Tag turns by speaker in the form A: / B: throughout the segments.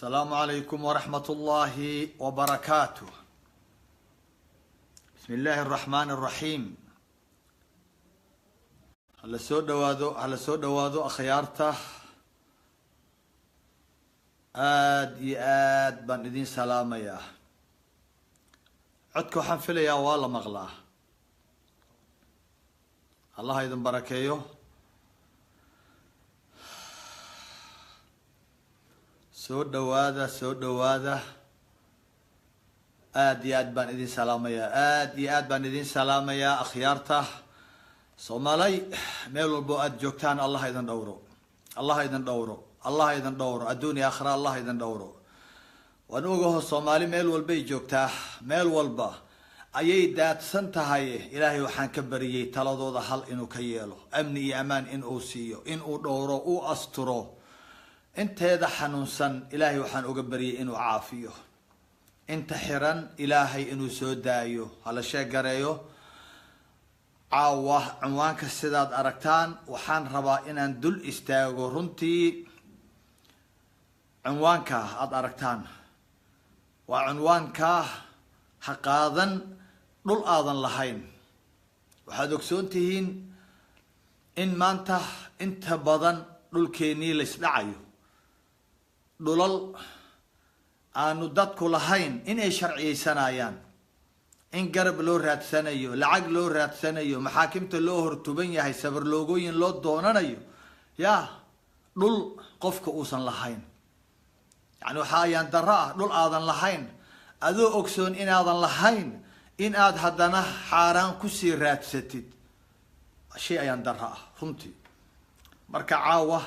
A: السلام عليكم ورحمة الله وبركاته. بسم الله الرحمن الرحيم. Hala soo dhawaado, hala soo dhawaado akhyaarta. Aada iyo aad baan idin salaamayaa. Codka waxaan filayaa waa la maqlaa. Allah idin barakeeyo. Soo dhawaada, soo dhawaada. Aada iyo aad baan idin salaamayaa, aada iyo aad baan idin salaamayaa akhyaarta Soomaalay meel walbo aada joogtaan. Allah idin dhowro, Allah idin dhowro, Allah idin dhowro, adduun iyo aakhira Allah idin dhowro. Waan ogaho Soomaali meel walbay joogtaa, meel walba ayay daadsan tahay. Ilaahay waxaan ka bariyey taladooda hal inuu ka yeelo, amni iyo amaan in uu siiyo, in uu dhowro, uu asturo. Inteeda xanuunsan Ilaahay waxaan uga baryay inuu caafiyo, inta xiran Ilaahay inuu soo daayo. Hala sheegareeyo caawa cinwaanka sidaad aragtaan. Waxaan rabaa inaan dul istaago runtii cinwaanka aada aragtaan. Waa cinwaanka ha qaadan dhul aadan lahayn. Waxaad ogsoon tihiin in maanta inta badan dhulkeenii laysdhacayo, dhulal aanu dadku lahayn inay sharciyeysanayaan, in garab loo raadsanayo, lacag loo raadsanayo, maxaakimta loo hortuban yahay, sabar loogooyin loo doonanayo, ya dhul qofka uusan lahayn. Yani waxaa ayaan darro ah dhul aadan lahayn, adoo ogsoon inaadan lahayn, in aad haddana xaaraan kusii raadsatid, shay ayaan darro ah runtii. Marka caawa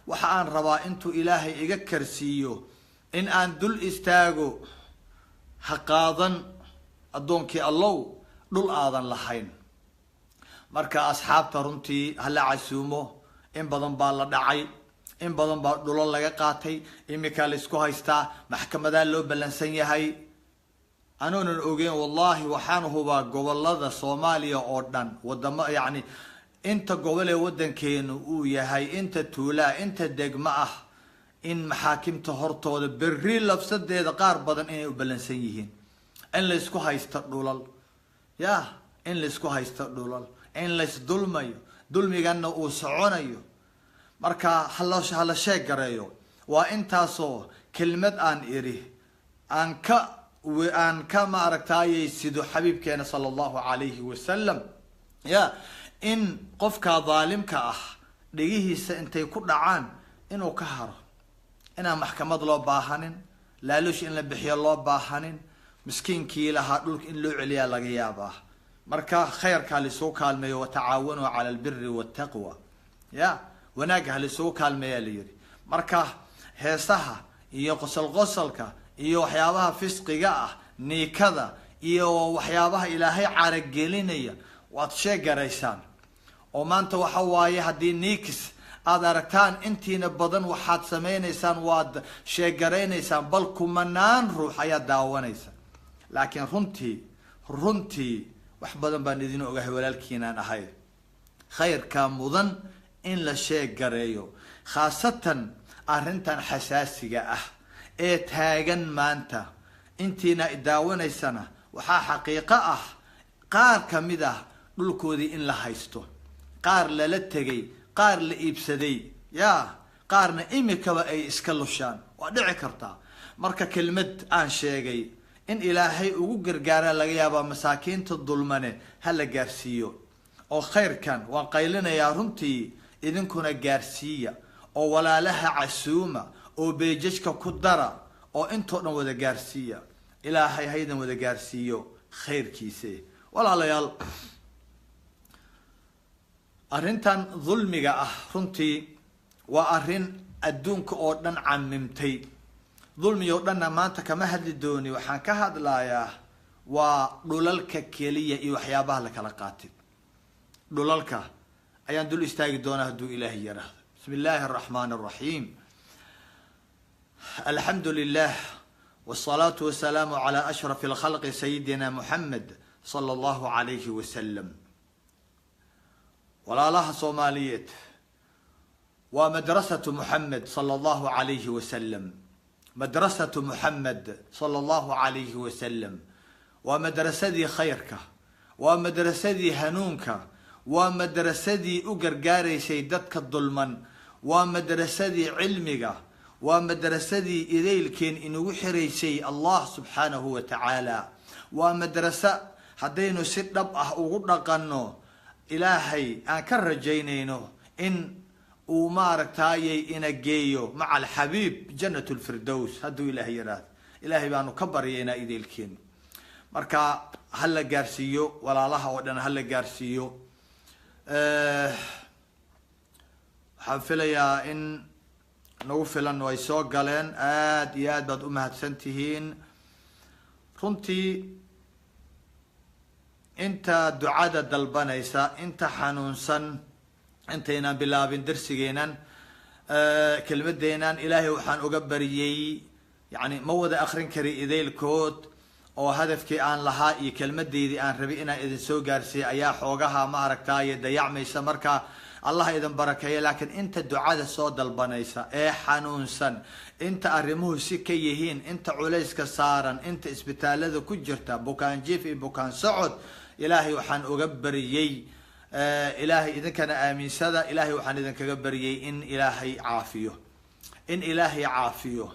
A: waxa aan rabaa intuu Ilaahay iga karsiiyo in aan dul istaago ha qaadan addoonkii Allow dhul aadan lahayn. Marka asxaabta runtii hala casuumo. In badan baa la dhacay, in badan baa dhulo laga qaatay, iminkaa la isku haystaa, maxkamadaa loo ballansan yahay. Anoonan ogeyn wallahi, waxaan hubaa gobolada Soomaaliya oo dhan, wadamo yacni inta gobol ee waddankeenu uu yahay, inta tuulaa, inta degmo ah, in maxaakimta hortooda berri labsadeeda qaar badan inay u ballansan yihiin, in laysku haysto dhulal, ya in laysku haysto dhulal, in laysdulmayo, dulmiganna uu soconayo. Marka hala sheeg gareeyo. Waa intaasoo kelmad aan iri aan ka maaragtaayay sido xabiibkeena sala allahu calayhi wasalam, ya in qofka daalimka ah dhegihiisa intay ku dhacaan inuu ka haro, inaan maxkamad loo baahanin, laaluush in la bixiyo loo baahanin, miskiinkii lahaa dhulka in loo celiyaa laga yaabaa. Marka khayrka halisugu kaalmeeyo, watacaawanuu cala albiri waltaqwa, ya wanaagga halisugu kaalmeeyaa la yidhi. Marka heesaha iyo qosol qosolka iyo waxyaabaha fisqiga ah, niikada iyo waxyaabaha Ilaahay caragelinaya waad sheegaraysaan. Oo maanta waxa waaye haddii niikis aada aragtaan, intiina badan waxaad samaynaysaan waad sheegaraynaysaan, bal kumanaan ruux ayaad daawanaysa. Laakiin runtii wax badan baan idin ogahay, walaalkiinaan ahay. Khayrka mudan in la sheegareeyo, khaasatan arrintan xasaasiga ah ee taagan maanta. Intiina daawanaysana waxaa xaqiiqo ah qaar kamid ah dhulkoodii in la haysto, qaar lala tegay, qaar la iibsaday, ya qaarna imikaba ay iska lushaan, waa dhici kartaa. Marka kelmad aan sheegay in Ilaahay ugu gargaaraa laga yaabaa masaakiinta dulmane. Ha la gaarsiiyo oo khayrkan waan qaylinayaa runtii, idinkuna gaarsiiya oo walaalaha casuuma oo beejajka ku dara oo intoo dhan wada gaarsiiya. Ilaahay haydan wada gaarsiiyo khayrkiise. Walaalayaal, arrintan dulmiga ah runtii waa arrin adduunka oo dhan camimtay. Dulmi oo dhanna maanta kama hadli dooni, waxaan ka hadlayaa waa dhulalka keliya iyo waxyaabaha la kala qaatay. Dhulalka ayaan dul istaagi doonaa hadduu Ilaahay yaraahdo. Bismi illaahi araxmaan araxiim. Alxamdu lilah wsalaatu wasalaamu calى ashraf alkhalqi sayidina Muxamed sala allahu alayhi wasalam. Walaalaha Soomaaliyeed, waa madrasatu Muxamed sala allahu alayhi wasalam. Madrasatu Muxamed sala allahu calayhi wasalam waa madrasadii khayrka, waa madrasadii hanuunka, waa madrasadii u gargaaraysay dadka dulman, waa madrasadii cilmiga, waa madrasadii idaylkeen inagu xiraysay Allah subxaanahu wa tacaala. Waa madrasa haddaynu si dhab ah ugu dhaqanno Ilaahay aan ka rajaynayno in uu maaragtaayay ina geeyo maca alxabiib jannat lfirdows, hadduu Ilaahay yidhaahdo. Ilaahay baanu ka baryaynaa idaylkeen. Marka ha la gaarsiiyo walaalaha oo dhan, ha la gaarsiiyo. Waxaan filayaa in nagu filan way soo galeen. Aada iyo aad baad u mahadsan tihiin runtii inta ducada dalbanaysa, inta xanuunsan. Intaynaan bilaabin darsigeenan, kelmadeenan, Ilaahay waxaan uga bariyey, yani ma wada akrin kari idaylkood, oo hadafkii aan lahaa iyo kelmadeydii aan rabay inaan idin soo gaarsiiya ayaa xoogaha ma aragtaaye dayacmaysa. Marka Allah idin barakeeya. Laakiin inta ducada soo dalbanaysa ee xanuunsan, inta arrimuhu si ka yihiin, inta culayska saaran, inta isbitaalada ku jirta, bukaan jiif iyo bukaan socod, Ilaahay waxaan uga bariyey, Ilaahay idinkana aaminsada, Ilaahay waxaan idinkaga bariyey in Ilaahay caafiyo, in Ilaahay caafiyo.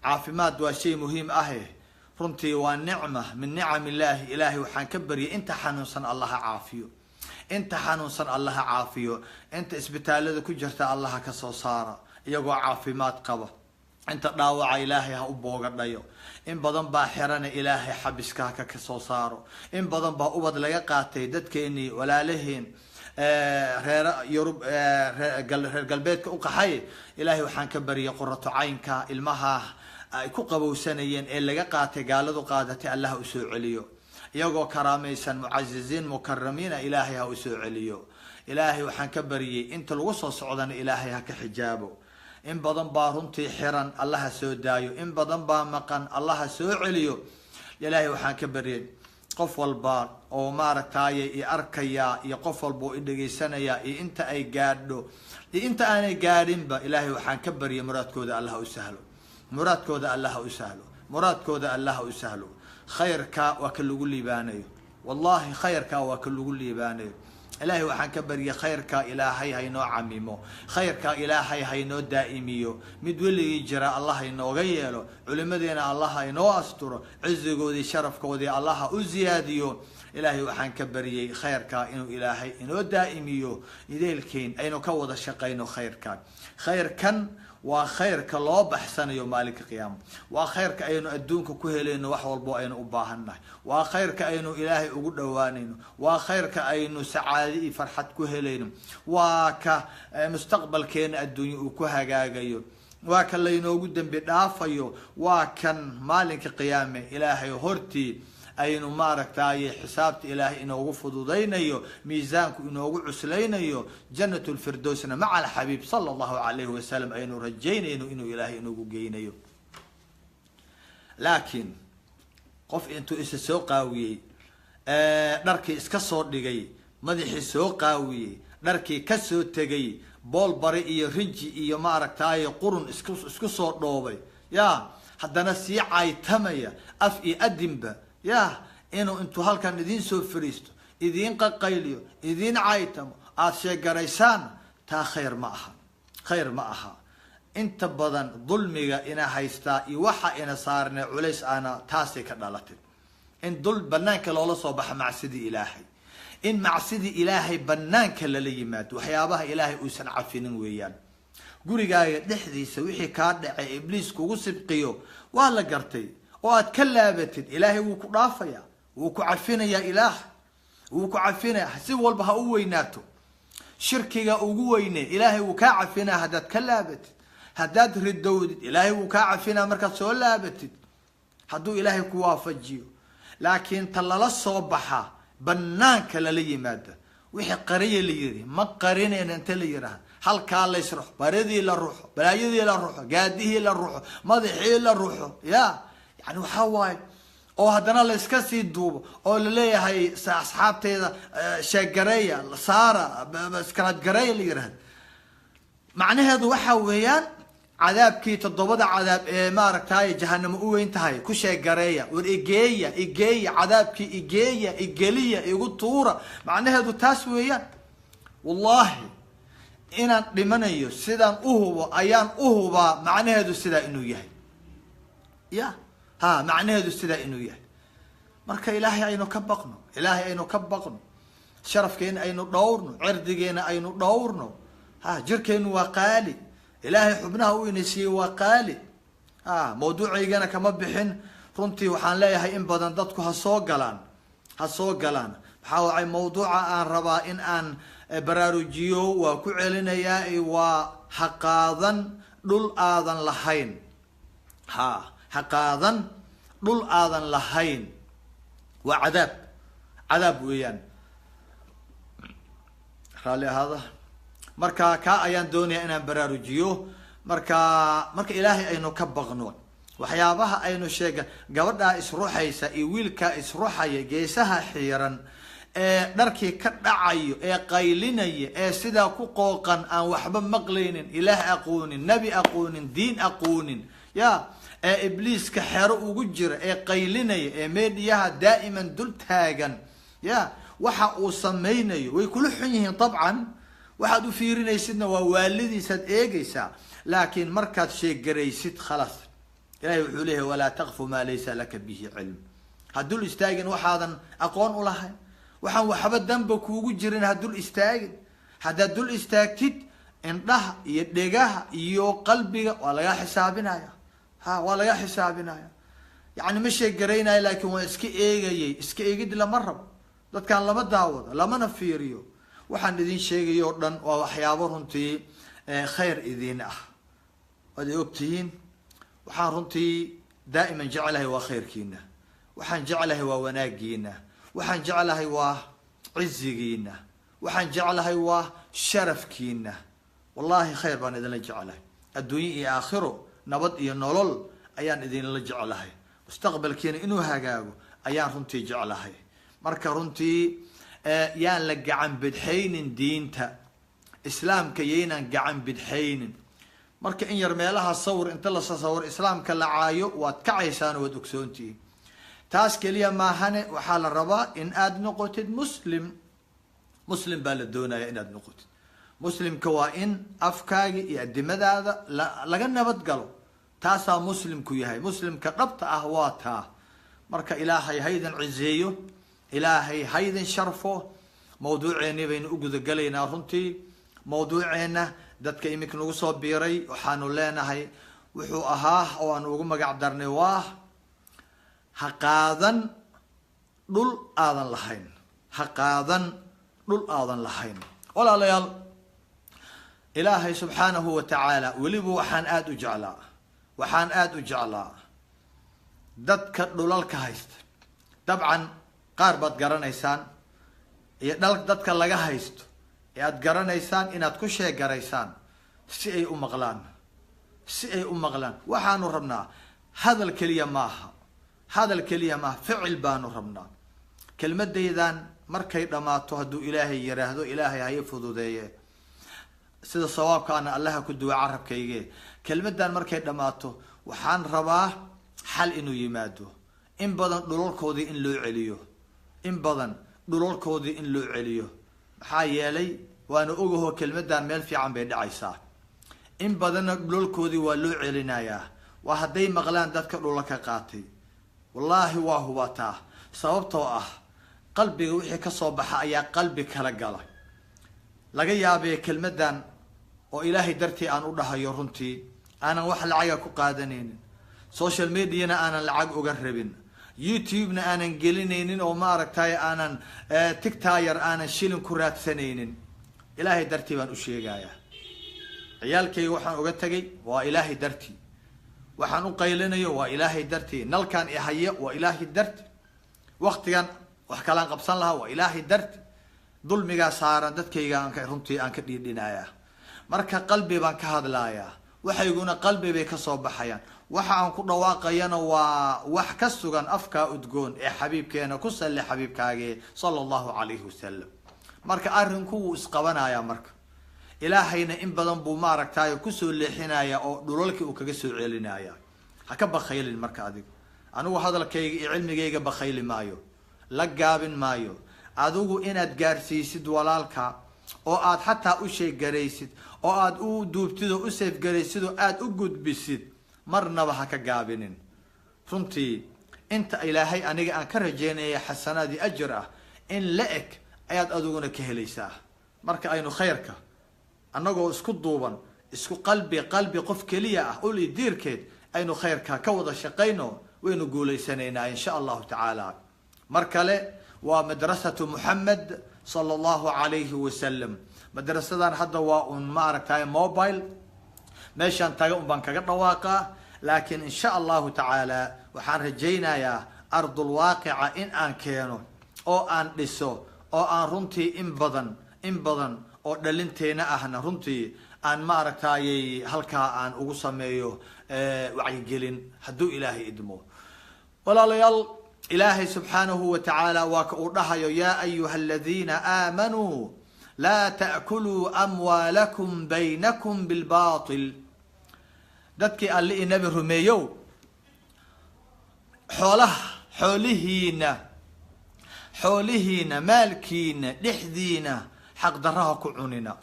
A: Caafimaad waa shay muhiim ahe, runtii waa nicma min nicam illaahi. Ilaahay waxaan ka baryay inta xanuunsan Allaha caafiyo, inta xanuunsan Allaha caafiyo, inta isbitaalada ku jirta Allaha ka soo saara iyagoo caafimaad qaba, inta dhaawaca Ilaahay ha u boogadhayo, in badan baa xirana Ilaahay xabiska ha ka soo saaro, in badan baa ubad laga qaatay dadkeenii walaalaheen reer Yurub, reer galbeedka u qaxay. Ilaahay waxaan ka baryay qurato caynka ilmaha ay ku qabowsanayeen ee laga qaatay, gaaladu qaadatay, Allah ha usoo celiyo iyagoo karaamaysan, mucaziziin mukaramiina, Ilaahay ha usoo celiyo. Ilaahay waxaan ka baryay inta lagu soo socdana Ilaahay ha ka xijaabo. In badan baa runtii xiran, Allaha soo daayo. In badan baa maqan, Allaha soo celiyo. Ilaahay waxaan ka baryay qof walba oo maaragtaaye i arkaya iyo qof walba oo i dhegaysanaya iyo inta ay gaadho iyo inta aanay gaadhinba, Ilaahay waxaan ka baryay muraadkooda Allaha u sahlo, muraadkooda Allaha u sahlo, muraadkooda Allaha u sahlo. Khayrka waa ka lagu liibaanayo, wallahi khayrka waa ka lagu liibaanayo. Ilaahay waxaan ka baryay khayrka Ilaahay haynoo camimo, khayrka Ilaahay haynoo daa'imiyo, mid weligii jira Allah haynooga yeelo, culimadeena Allah haynoo asturo, cizigoodii sharafkoodii Allah ha u ziyaadiyo. Ilaahay waxaan ka baryay khayrka inuu Ilaahay inoo daa'imiyo, ideelkeyn aynu ka wada shaqayno khayrka. Khayrkan waa khayrka loo baxsanayo maalinka qiyaama, waa khayrka aynu adduunka ku helayno wax walbo aynu u baahannahay, waa khayrka aynu Ilaahay ugu dhowaanayno, waa khayrka aynu sacaado iyo farxad ku helayno, waa ka mustaqbalkeena adduunya uu ku hagaagayo, waa kan laynoogu dembi dhaafayo, waa kan maalinka qiyaame Ilaahay hortii aynu maaragtaaye xisaabta Ilaahay inoogu fududaynayo, miisaanku inoogu cuslaynayo, jannat lfirdowsna maca alxabiib sala allahu calayhi wasalam aynu rajaynayno inuu Ilaahay inoogu geynayo. Laakiin qof intuu isa soo qaawiyey, dharkii iska soo dhigay, madaxii soo qaawiyey, dharkii ka soo tegay, bool bari iyo rinji iyo maaragtaaye qurun isku soo dhoobay, ya haddana sii caytamaya af iyo adinba, ya inuu intuu halkan idiin soo fariisto, idiin qaqayliyo, idiin caytamo, aada sheegaraysaan, taa khayr ma aha, khayr ma aha. Inta badan dulmiga ina haystaa iyo waxa ina saarnay culays ana taasay ka dhalatay, in dul banaanka loola soo baxa macsidii Ilaahay, in macsidii Ilaahay banaanka lala yimaado, waxyaabaha Ilaahay uusan cafinin weeyaan. Gurigaaga dhexdiisa wixii kaa dhacay ibliis kugu sibqiyo waa la gartay oo aad ka laabatid, Ilaahay wuu ku dhaafayaa, wuu ku cafinayaa, Ilaah wuu ku cafinaya. Si walba ha u weynaato, shirkiga ugu weyne Ilaahay wuu kaa cafinaya haddaad ka laabatid. Haddaad ridowdid Ilaahay wuu kaa cafinaya markaad soo laabatid, hadduu Ilaahay ku waafajiyo. Laakiin ta lala soo baxa banaanka lala yimaada, wixii qariya la yiri ma qarinayna, inta la yiraahdo halkaa laysruxo, baridii la ruxo, balaayadii la ruxo, gaadihii la ruxo, madaxii la ruxo, ya yani waxaa waaye, oo haddana layska sii duubo oo laleeyahay asxaabteeda sheegareeya, saara, iskaraadgareeya la yirahdo. Macnaheedu waxa weeyaan Cadaabkii 7 cadaab ee maaragtay jahannamo u weyn tahay ku sheegareeya, war igeeya, igeeya cadaabkii, igeeya, igeliya, igu tuura. Macnaheedu taas weeyaan. Wallahi inaan dhimanayo sidaan u hubo ayaan u hubaa, macnaheedu sidaa inuu yahay. Ya ha, macnaheedu sidaa inuu yahay. Marka ilaahay aynu ka baqno, ilaahay aynu ka baqno, sharafkeena aynu dhowrno, cirdigeena aynu dhowrno. Ha, jirkeenu waa qaali, ilaahay xubnaha uu ina siiyey waa qaali. Ha, mawduucaygana kama bixin runtii. Waxaan leeyahay in badan dadku ha soo galaan, ha soo galaan. Maxaa wacay mawduuca aan rabaa in aan baraarujiyo, waa ku celinayaa, waa ha qaadan dhul aadan lahayn. Ha, ha qaadan dhul aadan lahayn, waa cadaab, cadaab weeyaan. Raalli ahaada. Marka kaa ayaan doonayaa inaan baraarujiyo. Marka ilaahay aynu ka baqno waxyaabaha aynu sheega. Gabadhaa isruxaysa iyo wiilkaa isruxaya, geesaha xiiran ee dharkii ka dhacayo ee qaylinaya ee sidaa ku qooqan, aan waxba maqlaynin, ilaah aqoonin, nebi aqoonin, diin aqoonin, ya ee ibliiska xero ugu jira ee qaylinaya ee meediyaha daa'iman dul taagan, ya waxa uu samaynayo way kula xun yihiin. Dabcan waxaad u fiirinaysidna waa waalidiisaad eegaysaa, laakiin markaad sheegaraysid khalaas. Ilahay wuxuu leeyahay walaa taqfu maa laysa laka bihi cilm. Ha dul istaagin waxaadan aqoon u lahayn, waxaan waxba danba kuugu jirin ha dul istaagin. Haddaad dul istaagtid indhaha iyo dhegaha iyo qalbiga waa lagaa xisaabinaya. Ha, waa lagaa xisaabinaya. Yacni ma sheegaraynayo, laakiin waan iska eegayay. Iska eegid lama rabo, dadkan lama daawado, lamana fiiriyo. Waxaan idin sheegayo o dhan waa waxyaabo runtii khayr idin ah, waad i ogtihiin. Waxaan runtii daa'iman jeclahay waa khayrkiina, waxaan jeclahay waa wanaagiina, waxaan jeclahay waa cizigiina, waxaan jeclahay waa sharafkiina. Wallahi khayr baan idinla jeclahay, adduunye iyo aakhiro, nabad iyo nolol ayaan idinla jeclahay, mustaqbalkiina inuu hagaago ayaan runtii jeclahay. Marka runtii yaan la gacan bidxaynin diinta islaamka, yaynaan gacan bidxaynin. Marka in yar meelaha sawir inta la sawir islaamka la caayo waad kacaysaan, waad ogsoontihiin. Taas keliya maahane, waxaa la rabaa in aad noqotid muslim. Muslim baa la doonaya inaad noqotid. Muslimka waa in afkaaga iyo adimadaada laga nabad galo, taasaa muslimku yahay. Muslimka dhabta ah waa taa. Marka ilaahay haydin cizeeyo, ilaahay haydin sharfo. Mawduuceennii baynu u gudagalaynaa. Runtii mawduuceenna dadka iminka nagu soo biiray waxaanu leenahay wuxuu ahaa oo aanu ugu magac darnay waa ha qaadan dhul aadan lahayn, ha qaadan dhul aadan lahayn. Walaalayaal, ilaahay subxaanahu wa tacaala, weliba waxaan aada u jeclaa, waxaan aada u jeclaa dadka dhulalka haysta. Dabcan qaar baad garanaysaan iyo dadka laga haysto ee aada garanaysaan inaad ku sheegaraysaan si ay u maqlaan, si ay u maqlaan. Waxaanu rabnaa hadal keliya maaha, hadal keliya maaha, ficil baanu rabnaa. Kelmadaydan markay dhammaato, hadduu ilaahay yiraahdo, ilaahay haye fududeeye, sida sawaabkaana allaha ku duwa carabkayge. Kelmaddan markay dhammaato waxaan rabaa xal inuu yimaado, in badan dhulalkoodii in loo celiyo, in badan dhulalkoodii in loo celiyo. Maxaa yeelay waana ogahoo kelmaddan meel fiican bay dhacaysaa. In badanna dhulalkoodii waa loo celinayaa, waa hadday maqlaan dadka dhulalka qaatay. Wallaahi waa hubataa, sababtoo ah qalbiga wixii kasoo baxa ayaa qalbi kala gala. Laga yaabee kelmaddan oo ilaahay dartii aan u dhahayo, runtii aanan wax lacaga ku qaadanaynin, social mediana aanan lacag uga rabin, youtube-na aanan gelinaynin, oo maaragtay aanan tigtayar aanan shilin ku raadsanaynin, ilaahay dartii baan u sheegayaa. Ciyaalkayga waxaan uga tegay waa ilaahay dartii, waxaan u qaylinayo waa ilaahay dartii, nalkaan ihaye waa ilaahay darti, waktigan wax kalaan qabsan lahaa waa ilaahay darti. Dulmigaa saaran dadkayga runtii aan ka dhiidhinayaa. Marka qalbi baan ka hadlayaa, waxayguna qalbi bay kasoo baxayaan. Waxa aan ku dhawaaqayana waa wax ka sugan afkaa udgoon ee xabiibkeena ku salli xabiibkaagee sala allahu calayhi wasalam. Marka arrinku wuu isqabanayaa. Marka Ilaahayna in badan buu maaragtay kusoo leexinaya oo dhulalkii uu kaga soo celinaya. Ha ka bakhaylin marka adigu. Anigu hadalkayga iyo cilmigayga bakhayli maayo, la gaabin maayo. Adigu inaad gaarsiisid walaalka oo aad xataa u sheegaraysid oo aad u duubtid oo u seefgaraysid oo aad u gudbisid, marnaba ha ka gaabinin. Runtii inta Ilaahay aniga aan ka rajaynaya xasanaadii ajir ah in la eg ayaad adiguna ka helaysaa. Marka aynu khayrka annagoo isku duuban, isku qalbi, qalbi qof keliya ah ul iyo diirkeed aynu khayrka ka wada shaqayno, waynu guulaysanaynaa insha allahu tacaala. Mar kale waa madrasatu Muxamed sala allahu calayhi wasalam. Madrasadan hadda waa un ma aragtay mobile, meeshaan taga un baan kaga dhawaaqaa, laakiin insha allahu tacaala waxaan rajaynayaa ardulwaaqica in aan keeno oo aan dhiso oo aan runtii in badan oo dhalinteena ahna runtii aan ma aragtayay halkaa aan ugu sameeyo wacyigelin hadduu Ilaahay idmo. Walaalayaal, Ilaahay subxaanahu wa tacaala waa ka uu dhahayo: yaa ayuha aladiina aamanuu laa ta'kuluu amwaalakum baynakum bilbatil. Dadkii alle i nabi rumeeyow, xoolaha, xoolihiina, maalkiina dhexdiina xaqdarraha ku cunina.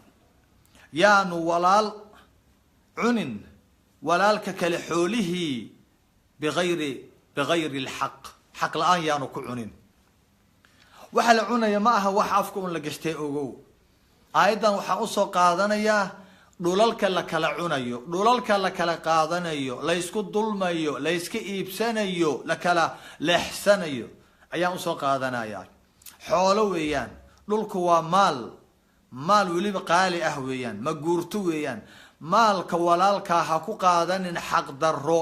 A: Yaanu walaal cunin walaalka kale xoolihii bigayri alxaq, xaq la-aan yaanu ku cunin. Waxa la cunaya ma aha wax afka un la gashtay. Ogow, aayaddan waxaan usoo qaadanayaa dhulalka la kala cunayo, dhulalka la kala qaadanayo, laysku dulmayo, layska iibsanayo, la kala leexsanayo ayaan usoo qaadanayaa. Xoolo weeyaan, dhulku waa maal, maal weliba qaali ah weeyaan, ma guurto weeyaan. Maalka walaalkaa ha ku qaadanin xaqdarro,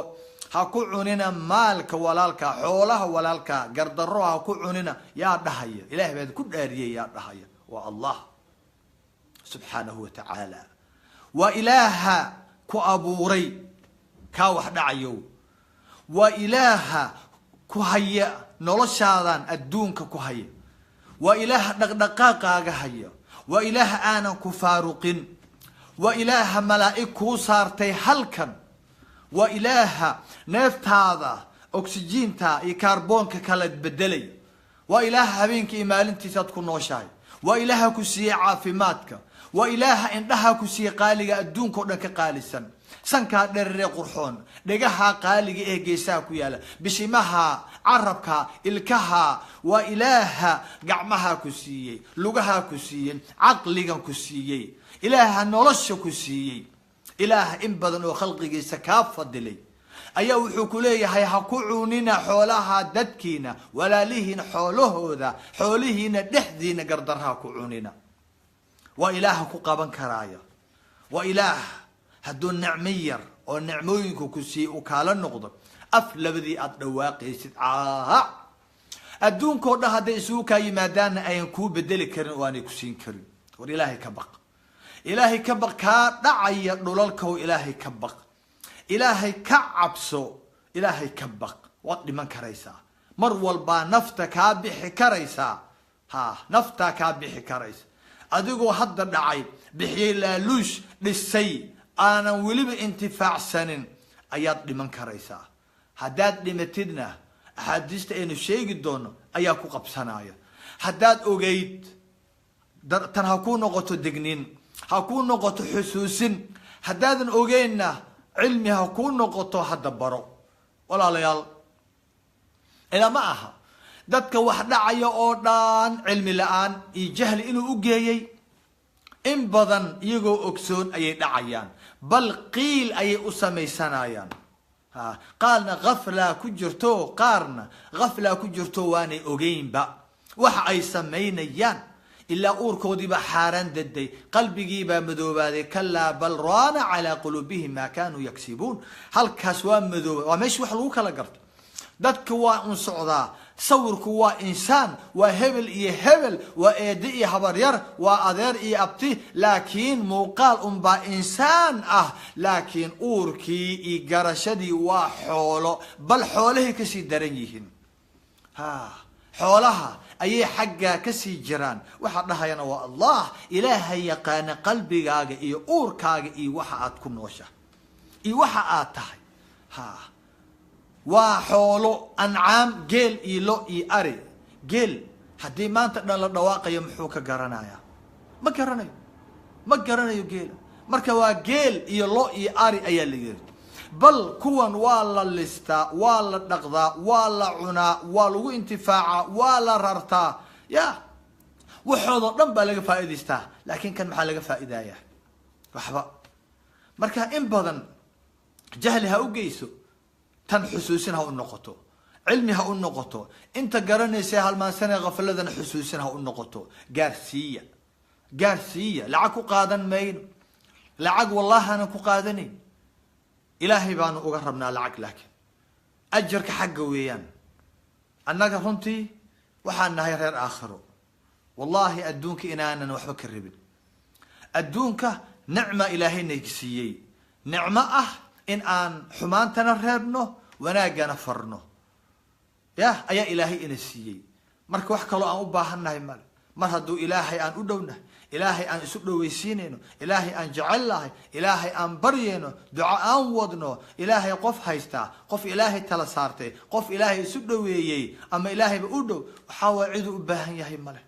A: ha ku cunina maalka walaalkaa, xoolaha walaalkaa gardarro ha ku cunina. Yaa dhahaya? Ilahay baa ku dhaariyay. Yaa dhahaya? Waa Allah subxaanahu wa tacaala. Waa Ilaaha ku abuuray kaa wax dhacayow, waa Ilaaha ku haya noloshaadan adduunka ku haya, waa Ilaaha dhaqdhaqaaqaaga haya, waa Ilaaha aanan ku faaruqin, waa Ilaaha malaa'ig kuu saartay halkan, waa Ilaaha neeftaada oksijiinta iyo kaarboonka kala bedelaya, waa Ilaaha habeenka iyo maalintiisaad ku nooshahay, waa Ilaaha ku siiyey caafimaadka, waa Ilaaha indhaha ku siiyey qaaliga adduunka o dhan ka qaalisan, sankaa dhereree qurxoon, dhegaha qaaliga ee geesaha ku yaala, bishimaha, carabka, ilkaha, waa Ilaaha gacmaha ku siiyey, lugaha ku siiyey, caqligan ku siiyey, Ilaaha nolosha ku siiyey, Ilaaha in badan oo khalqigiisa kaa fadilay ayaa wuxuu ku leeyahay: ha ku cunina xoolaha dadkiina, walaalihiina xoolahooda, xoolihiina dhexdiina gardarraha ku cunina. Waa Ilaaha ku qaban karaaya, waa Ilaah hadduu nicmo yar oo nicmooyinka ku siiyey uu kaala noqdo, af labadii aada dhawaaqaysid caaha adduunkao dhan hadday isugu kaa yimaadaanna ayan kuu bedeli karin oo aanay ku siin karin. War Ilaahay ka baq, Ilaahay ka baq kaa dhacaya dhulalkow, Ilaahay ka baq, Ilaahay ka cabso, Ilaahay ka baq. Waad dhiman karaysaa mar walbaa, nafta kaa bixi karaysaa, ha naftaa kaa bixi karaysa. Adigoo hadda dhacay, bixiyey laaluush, dhisay, aanan weliba intifaacsanin ayaad dhiman karaysaa. Haddaad dhimatidna axaadiista aynu sheegi doono ayaa ku qabsanaya. Haddaad ogeyd, tan ha kuu noqoto degnin, ha kuu noqoto xusuusin. Haddaadan ogeynna cilmi ha kuu noqoto, hadda baro. Walaalayaal, ilaa ma aha dadka wax dhacaya oo dhan cilmi la-aan iyo jahli inuu u geeyey. In badan iyagoo ogsoon ayay dhacayaan, bal qiil ayay u samaysanayaan. Ha qaarna khaflaa ku jirto, qaarna khaflaa ku jirto, waanay ogeynba waxa ay samaynayaan. Ilaa uurkoodiibaa xaaraan daday, qalbigiibaa madoobaaday. Kalaa bal raana calaa quluubihim maa kaanuu yaksibuun. Halkaas waa madooba, waa meesha wax lagu kala garto dadka. Waa un socdaa sawirku, waa insaan, waa hebel iyo hebel, waa eede iyo habaryar, waa adeer iyo abti, laakiin muuqaal unbaa insaan ah, laakiin uurkii iyo garashadii waa xoolo, bal xoolahay kasii daran yihiin. Ha Xoolaha ayay xaggaa kasii jiraan. Waxaa dhahayana waa Allah, Ilaahay yaqaana qalbigaaga iyo uurkaaga iyo waxa aad ku noosha iyo waxa aad tahay. Ha, waa xoolo ancaam, geel iyo lo iyo ari. Geel haddii maanta dhan la dhawaaqayo, muxuu ka garanayaa? Ma garanayo, ma garanayo geela. Marka waa geel iyo lo iyo ari ayaa la yiri. Bal kuwan waa la listaa, waa la dhaqdaa, waa la cunaa, waa lagu intifaacaa, waa la rartaa, ya waxoodoo dhan baa laga faa'idaystaa. Laakiin kan maxaa laga faa'idayaa? Waxba. Marka in badan jahli ha u geyso, tan xusuusin ha u noqoto, cilmi ha u noqoto. Inta garanaysa halmaansanee khafaladana xusuusin ha u noqoto. Gaarsiiya, gaarsiiya. Lacag ku qaadan mayno, lacag wallaahi aanan ku qaadanayn. Ilaahay baanu uga rabnaa lacag, laakiin ajarka xagga weeyaan. Annaga runtii waxaan nahay reer aakhiro. Wallahi adduunka inaanan waxba ka rabin. Adduunka nicma Ilaahayna siiyey, nicmo ah in aan xumaantana reebno, wanaaggana farno, ya ayaa Ilaahay ina siiyey. Marka wax kaloo aan u baahannahay male. Mar hadduu Ilaahay aan u dhownahay, Ilaahay aan isu dhoweysiinayno, Ilaahay aan jecel lahay, Ilaahay aan baryayno, duco aan wadno, Ilaahay qof haystaa, qof Ilaahay tala saartay, qof Ilaahay isu dhoweeyey ama Ilaahayba u dhow, waxaa waa ciduu u baahan yahay male.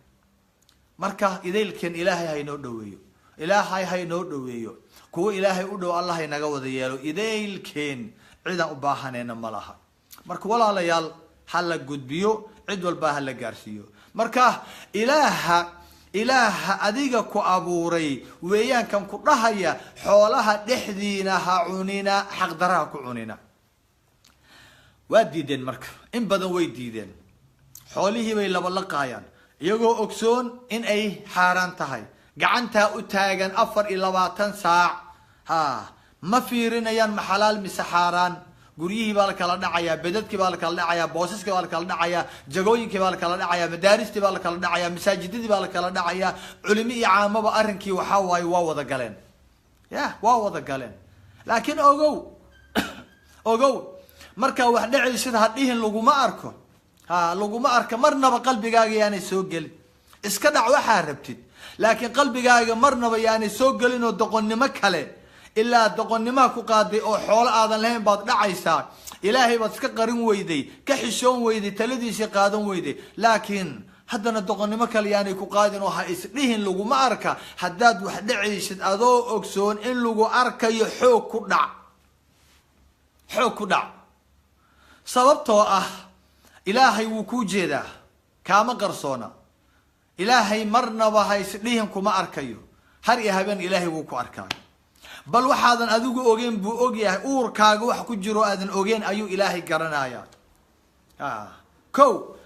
A: Marka idaylkeen Ilaahay haynoo dhoweeyo, Ilaahay haynoo dhoweeyo, kuwa Ilaahay u dhow Allah haynaga wada yeelo. Idaylkeen cidaan u baahanayna ma laha. Marka walaalayaal, ha la gudbiyo, cid walbaa ha la gaarsiiyo. Marka Ilaaha adiga ku abuuray weeyaankan ku dhahaya xoolaha dhexdiina ha cunina, xaqdaraha ku cunina. Waa diideen. Marka in badan way diideen, xoolihii bay labalaqaayaan iyagoo ogsoon in ay xaaraan tahay. Gacantaa u taagan 24 saac. Ha, ma fiirinayaan ma xalaal mise xaaraan. Guryihii baa la kala dhacayaa, bedadkii baa la kala dhacayaa, boosaskii baa la kala dhacayaa, jagooyinkii baa la kala dhacayaa, madaaristii baa la kala dhacayaa, masaajidadii baa la kala dhacayaa. Culimo iyo caamaba arrinkii waxaa waaye waa wada galeen, ya waa wada galeen. Laakiin ogow, ogow, markaa wax dhacaysid ha dhihin laguma arko. Ha, laguma arka marnaba qalbigaaga yaanay soo gelin. Iska dhac waxaa rabtid, laakiin qalbigaaga marnaba yaanay soo gelin oo doqonnimo kale, ilaa doqonnimaha ku qaaday oo xoolo aadan lahayn baad dhacaysaa. Ilaahay baad iska qarin weyday, ka xishoon weyday, taladiisii qaadan weyday. Laakiin haddana doqonnimo kale yaanay ku qaadin oo ha isdhihin laguma arka. Haddaad wax dhacaysid adoo ogsoon in lagu arkayo, xoog ku dhac, xoog ku dhac. Sababtoo ah Ilaahay wuu kuu jeedaa, kaama qarsoona. Ilaahay marnaba ha isdhihin kuma arkayo. Har iyo habeen Ilaahay wuu ku arkaayo. Bal waxaadan adigu ogeyn buu ogyahay. Uurkaaga wax ku jiro aadan ogeyn ayuu Ilaahay garanayaa. Ko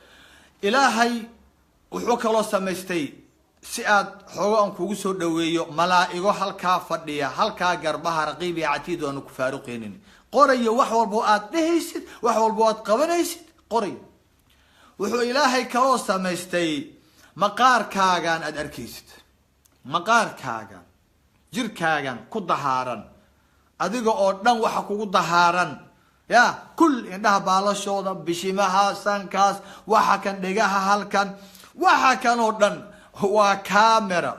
A: Ilaahay wuxuu kaloo samaystay, si aad xoogo aan kugu soo dhaweeyo, malaa'igo halkaa fadhiya, halkaa garbaha, raqiib iyo catiid aanu ku faaruqeynin, qorayo wax walbo aad dhehaysid, wax walbo aad qabanaysid qorayo. Wuxuu Ilaahay kaloo samaystay maqaarkaagan aad arkaysid, maqaarkaagan, jirkaagan ku dahaaran, adiga oo dhan waxa kugu dahaaran, ya kul indhaha baalashooda, bishimaha, sankaas, waxa kan, dhegaha, halkan, waxa kan oo dhan waa camera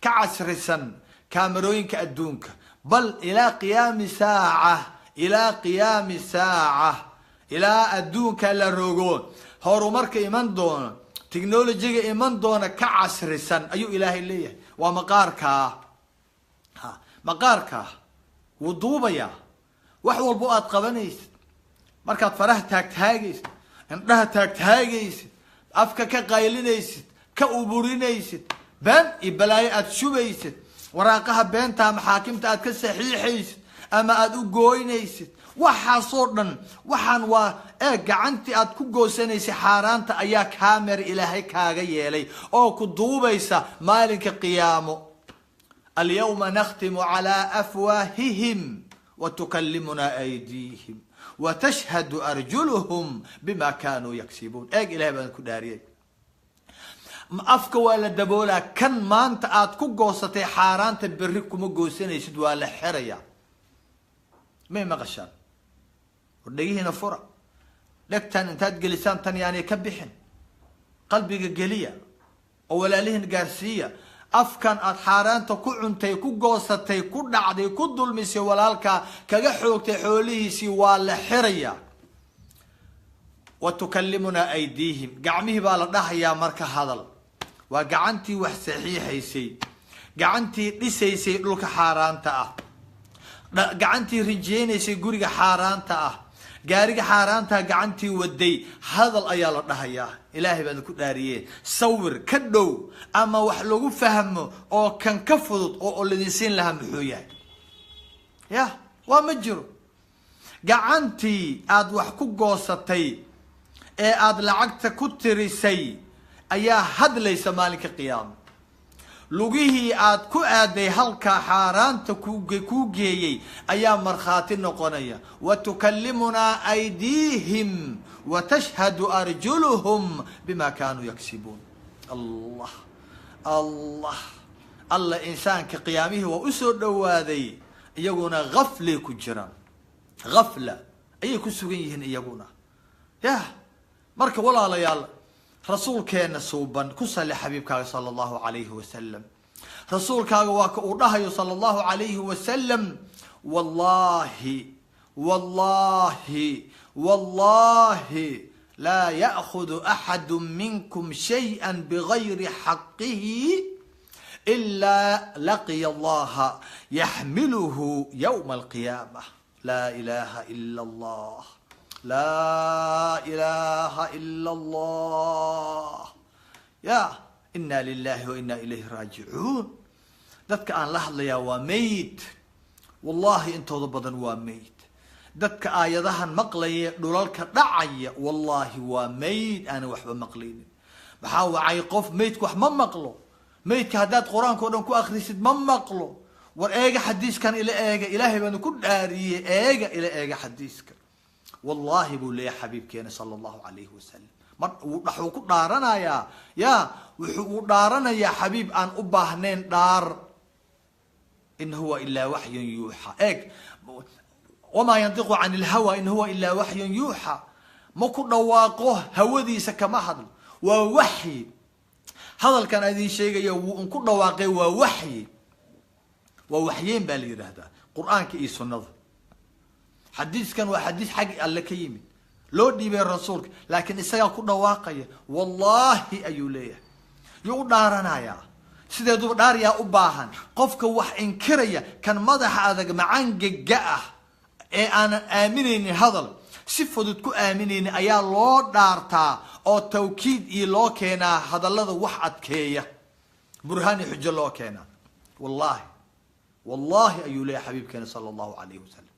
A: ka casrisan kaamerooyinka adduunka. Bal ilaa qiyaami saaca, ilaa qiyaami saaca, ilaa adduunka la rogo, horumarka iman doona, technologyga iman doona ka casrisan ayuu Ilaahay leeyahay. Waa maqaarkaa. Ha, maqaarkaa wuu duubayaa wax walbo aad qabanaysid. Markaad faraha taagtaagaysid, indhaha taagtaagaysid, afka ka qaylinaysid, ka uburinaysid, been iyo balaayo aad shubaysid, waraaqaha beentaa maxaakimta aad ka saxiixaysid ama aada u gooynaysid, waxaasoo dhan waxaan waa ee gacantii aad ku goosanaysay xaaraanta ayaa camera Ilaahay kaaga yeelay oo ku duubaysa maalinka qiyaamo. Alyawma nakhtimu calaa afwaahihim watukallimuna aydiihim watashhadu arjuluhum bima kanuu yaksibuun. Eeg, Ilahay baan ku dhaariyay, afka waa la daboolaa. Kan maanta aad ku goosatay xaaraanta berri kuma goosanaysid, waa la xirayaa. May maqashaan? War dhegihiina fura, dhegtan intaad gelisaan tan yaanay ka bixin. Qalbiga geliya oo walaalihin gaarsiiya. Afkan aad xaaraanta ku cuntay, ku goosatay, ku dhacday, ku dulmisay walaalka, kaga xoogtay xoolihiisii, waa la xiraya. Wa tukallimunaa aydiihim, gacmihii baa la dhahayaa marka hadal. Waa gacantii wax saxiixaysay, gacantii dhisaysay dhulka xaaraanta ah, gacantii rijeynaysay guriga xaaraanta ah, gaariga xaaraantaa gacantii waday. Hadal ayaa la dhahayaa. Ilaahay baan ku dhaariyee, sawir ka dhow ama wax lagu fahmo oo kan ka fudud oo ladin siin lahaa muxuu yahay? Ya waa ma jiro. Gacantii aad wax ku goosatay ee aada lacagta ku tirisay ayaa hadlaysa maalinka qiyaama. Lugihii aad ku aaday halkaa xaaraanta kuu geeyey ayaa markhaati noqonaya. Wa tukallimunaa aydiihim wa tashhadu arjuluhum bima kaanuu yaksibuun. Allah Allah alla, insaanka qiyaamihii waa usoo dhawaaday, iyaguna gaflay ku jiraan, gafla ayay ku sugan yihiin iyaguna. Yah, marka walaalayaal, rasuulkeena suuban ku salli xabiibkaaga sala allahu calayhi wasalam. Rasuulkaaga waa ka uu dhahayo sala allahu calayhi wasalam: wallahi, wallahi, wallahi, laa ya'khudu axadu minkum shayئa bigayri xaqihi ilaa laqiya allaha yaxmiluhu yowma alqiyaamah. Laa ilaha ila allah, laa ilaha ila allah. Ya ina lilahi wa ina ilayhi raajicuun. Dadka aan la hadlayaa waa mayd, wallahi intooda badan waa mayd. Dadka aayadahan maqlaya dhulalka dhacaya, wallahi waa mayd aanan waxba maqlaynin. Maxaa wacay? Qof maydku wax ma maqlo. Maydka haddaad qur-aanka o dhan ku akrisid ma maqlo. War eega xadiiskan, ila eega, ilaahay baanu ku dhaariyey, eega, ila eega xadiiska. Wallahi buu leeyahay xabiibkeena sala allahu calayhi wasalam, mar wuxuu ku dhaaranayaa, ya wuxuu uu dhaaranayaa xabiib aan u baahnayn dhaar. In huwa ilaa waxyun yuuxa. Eeg, wamaa yantiqu can ilhawa in huwa ilaa waxyun yuuxa. Ma ku dhawaaqo hawadiisa, kama hadlo, waa waxyi. Hadalkan aan idin sheegayo wuu un ku dhawaaqay, waa waxyi, waa waxyeen baa la yidhaahdaa qur-aanka iyo sunnada. Xadiiskan waa xadiis xag alle ka yimid, loo dhiibay rasuulka, laakiin isagaa ku dhawaaqaya. Wallahi ayuu leeyahay, yuu u dhaaranayaa. Sideeduba dhaaryaa u baahan qofka wax inkiraya, kan madaxa adag, macangaga ah ee aanan aaminaynin, hadal si fudud ku aaminaynin ayaa loo dhaartaa oo tawkiid iyo loo keenaa hadallada wax adkeeya, burhaan iyo xujo loo keenaa. Wallahi, wallahi ayuu leeyahay xabiibkeena sala allahu calayhi wasalam: